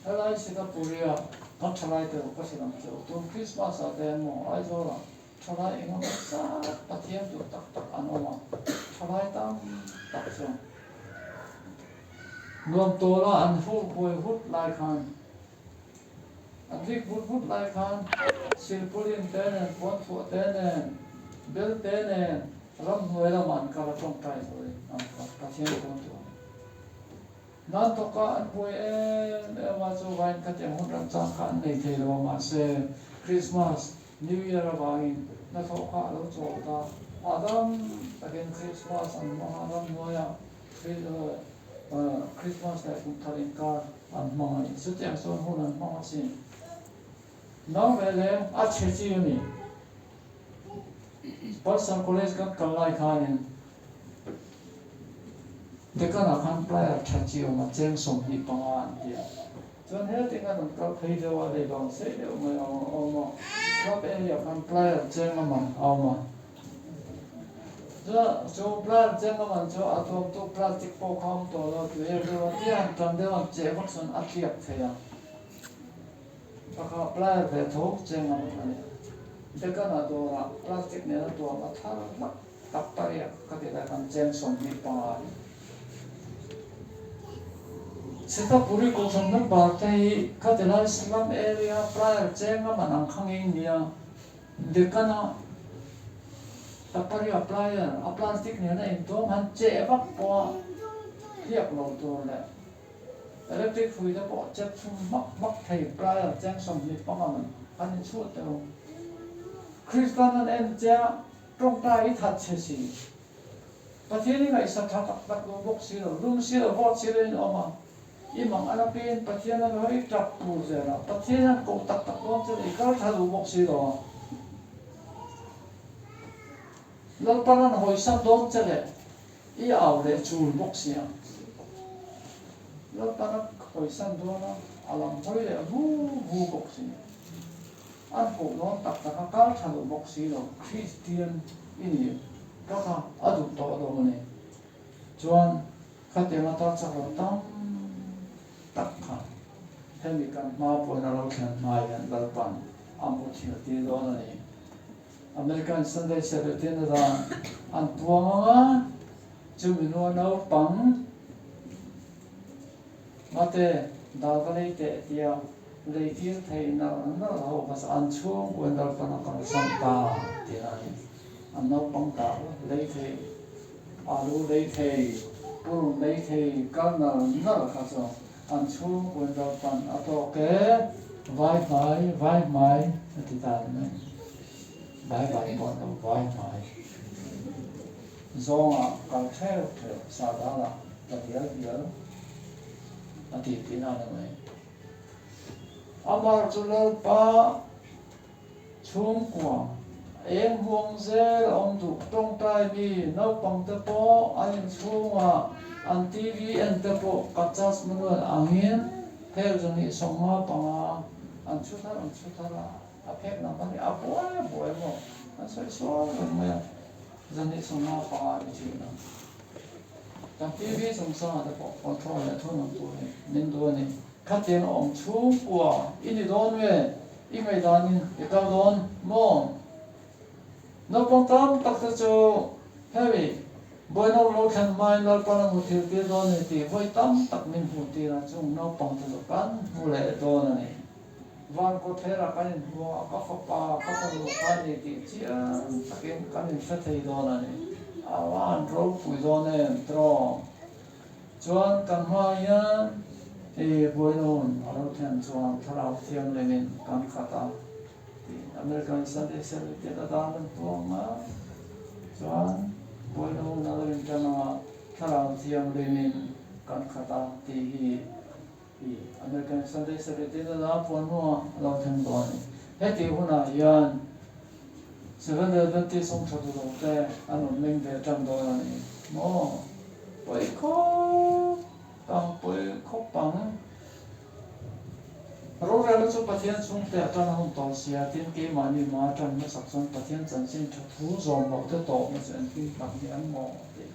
Helai Sitapuri-a kan thalai te ka hrilh ang che u. Tun Christmas ah te emaw Aizawl ah thalai eng emaw zat Pathian duh tak tak an awm a, thalai tam tak chuan nuam tawla an hur huai hut lai khan, an rik vut vut lai khan silpauline te nen, puanthuah te nen, bel te nen ramhnuai lamah an kal a tawngtai turin an kal, Pathian dawn tur. Nan tawka an buai em em a, chuvain khatiang hun remchang kha an nei thei lo a, mahse Christmas, New Year avangin hnathawh kha a lo chawl ta. Hahdam takin Christmas an hmang a, ramhnuaiah Christmas leh kum thar inkar an hmang a ni. Chutiang chuan hun an hmang asin. Nau ve le, a chhe chi a ni. Palsar College kan kal lai khanin Dekan-ah khan plier tha chi awm a, cheng 25 an ti a. Chuan hetiang an rawn kal phei deuh a, leilawn sei deuh mai a awm a, club area khan plier cheng a man a awm a. Chuan chu plier cheng a man chu a tuamtu plastic pawh kha awm tawh lo, tui er deuh a, tia han tan deuh a, cheh vak chuan a tliak thei a. Pakhat plier ve tho cheng a man a ni. Dekan-ah dawrah plastic nena tuam a thar hlak. Tak pariat ka ti lai khan cheng 25 a ni. Sitapuri Kohhran member te hi khatilai slum area prayer cheng a man ang kha ngei nia. Deccan-a Taparia prayer a plastic nena intuam han cheh vak pawha hliak lo tur leh electric hrui te pawh chep chhum hmak hmak thei prayer cheng 25 man han inchhuah teuh. Kristian an en che a. Tawngtai i that che si. Pathian i ngaihsa tha tak tak lo bawk si lo, lum si lo, vawt si lo in awm a. I mang a rapin Pathian a hawi tap tur zel a, Pathian an koh tak tak dawn che i kal tha duh bawk si lo a. Lalpan an hawisan dawn che leh i au leh chul bawk si a. Lalpan a hawisan dawn a, a lam hawi leh vu vu bawk si. An koh dawn tak tak a, kal tha duh bawk si lo, Kristian i ni ka kha a duh tawh lo a ni. Chuan khatiang ata chak lo tam tak kha hemi kan hma pawhin a lo thlen hma hian Lalpan a mu thil tir dawn a ni. American Sunday Seventeen a dan an puang ang a. Chumi hnua naupang mate dal ka lei teh tia lei tir thei nalh nalh ho kha chu an chhungkuain Lalpan a kalsan ta tih a ni. An naupang dal lei thei, alu lei thei, purun lei thei kal nalh nalh kha chu an chhungkuain Lalpan a tawk e, vai hmai, vai hmai a ti ta ni mai. Vai vai pawh an lo vai hmai. Zawngah kal theuh theuh Sahdalah ka dial dial a ti tihna a ni mai. Amah chu Lalpa chhungkua eng huang zel a awm duh tawngtai mi naupangte pawh an inchhungah an TV en te pawh ka chas manual angin phek zahnih 55 an chhu thar an chhu thar a. A phek lam a ni a buai a buai maw? An sawi sual reng mai a, zan hi 55 a ni thin a. Kan TV chungchangah te pawh control leh thun ang tur hi min duh a ni. Khatiang a awm chhungkua i ni dawn nge i ngaihdanin i kal dawn maw? Naupang tam tak te chu hemi buaina lo thlen hmain Lalpan a hmu thil tir dawn a ni tih vawi tam tak min hmuh tir a, chung naupang te chu kan hmu leh dawn a ni. Van kawtherah kan inhmu a, ka fapa, ka fanu kha a ni tih chiang takin kan inhre thei dawn a ni. A van ropui dawn em tawng. Chuan kan hma hian i buaina hun a lo thlen chuan Thlarau Thianghlimin kan khat a tih American Sunday Service te la dan an tuang a, chuan buaina hun a lo intan anga Thlarau Thianghlimin kan khat a tih hi I American Sunday Service te la puan hnuah a lo thleng tawh a ni. Heti hunah hian Seventh Adventist awm tha duh lo te an rawn meng ve tan dawn a ni maw? Pawi khawp ang, pawi khawp ang. Rorelna chu Pathian chhungte a tan a hun tawh sia, tin keimahni hma a tan hmasak chuan Pathian chanchin tha thu zawm loh te tawpna chu engtin tak ni ang maw tih.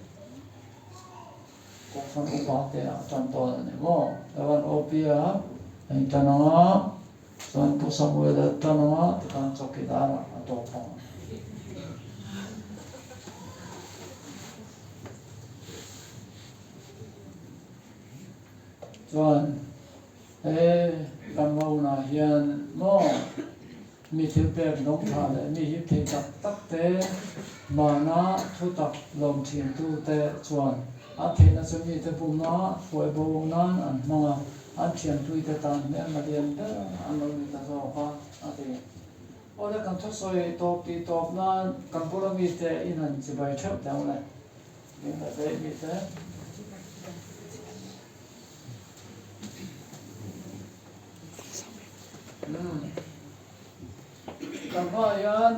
Kohhran upa te ah tan dawn a ni maw? Evan OP a hei tan ang a, chuan Pu Samuel a tan ang a, tikhan chawkidar ah a tawp ang. Chuan he kan hma hunah hian maw mi thil pek dawng tha leh mi hip thei tak tak te mana thu tak lawm thin tu te chuan an theihna chu mite bumna hruai bo nan an hmang a, an thianpui te tan hmelma lian ber an lo ni ta zawk a, a ti. Awle kan thusawi tawp tih tawp nan kan bula mite in han chibai theuh teh ang le. Ding leh daih mite. Kan hmaah hian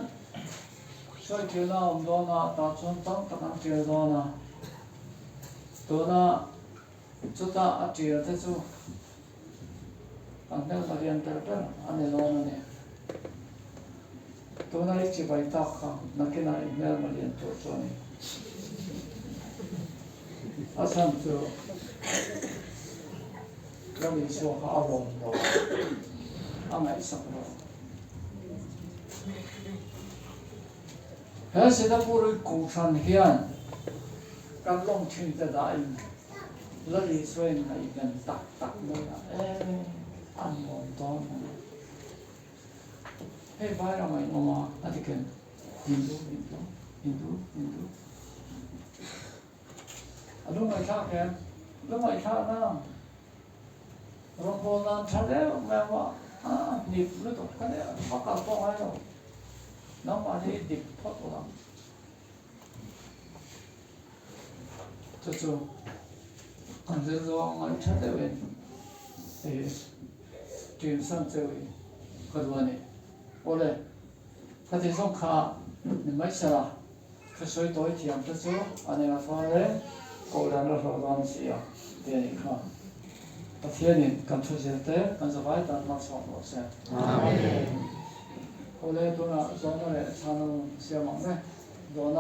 sawi ṭialna a awm dawn a, tah chuan tam tak an ṭial dawn a. Tuna chuta a ṭial te chu kan hmelma lian ber ber a ni dawn a ni. Tuna i chibai tak kha nakinah i hmelma lian tur chu a ni. A chhan chu Ram Isua kha a rawn lo, a ngaihsak lo. He Sitapuri Kohhran hian kan lawng thin te dahin Lal Isua in ngaihven tak tak mai a, e a nuam dawn mai. Hei vai ramah in awm a, a ti ken. Hindu, Hindu, Hindu, Hindu. A lungngaihthlak em? Lungngaihthlak na. Rawngbâwl nan ṭha deuh mai ang a, a hnip lutuk kha deuh a kal pawh ngai lo. Nangmah hi dik phawt ula. Chu chu kan rilru a ngaihṭha deuhin i ṭin san cheu i ka duh a ni. Awle, khati zawng kha ni mai sela. Thusawi tawi thiam te chu an eng a far e, kohhran la hlawh dawn si a ti a nih kha. Pathianin kan thu zir te kan zavai tan hmachhuak rawh se. Amen. Awle tunah zawhna leh chhana siam ang e. Zawhna.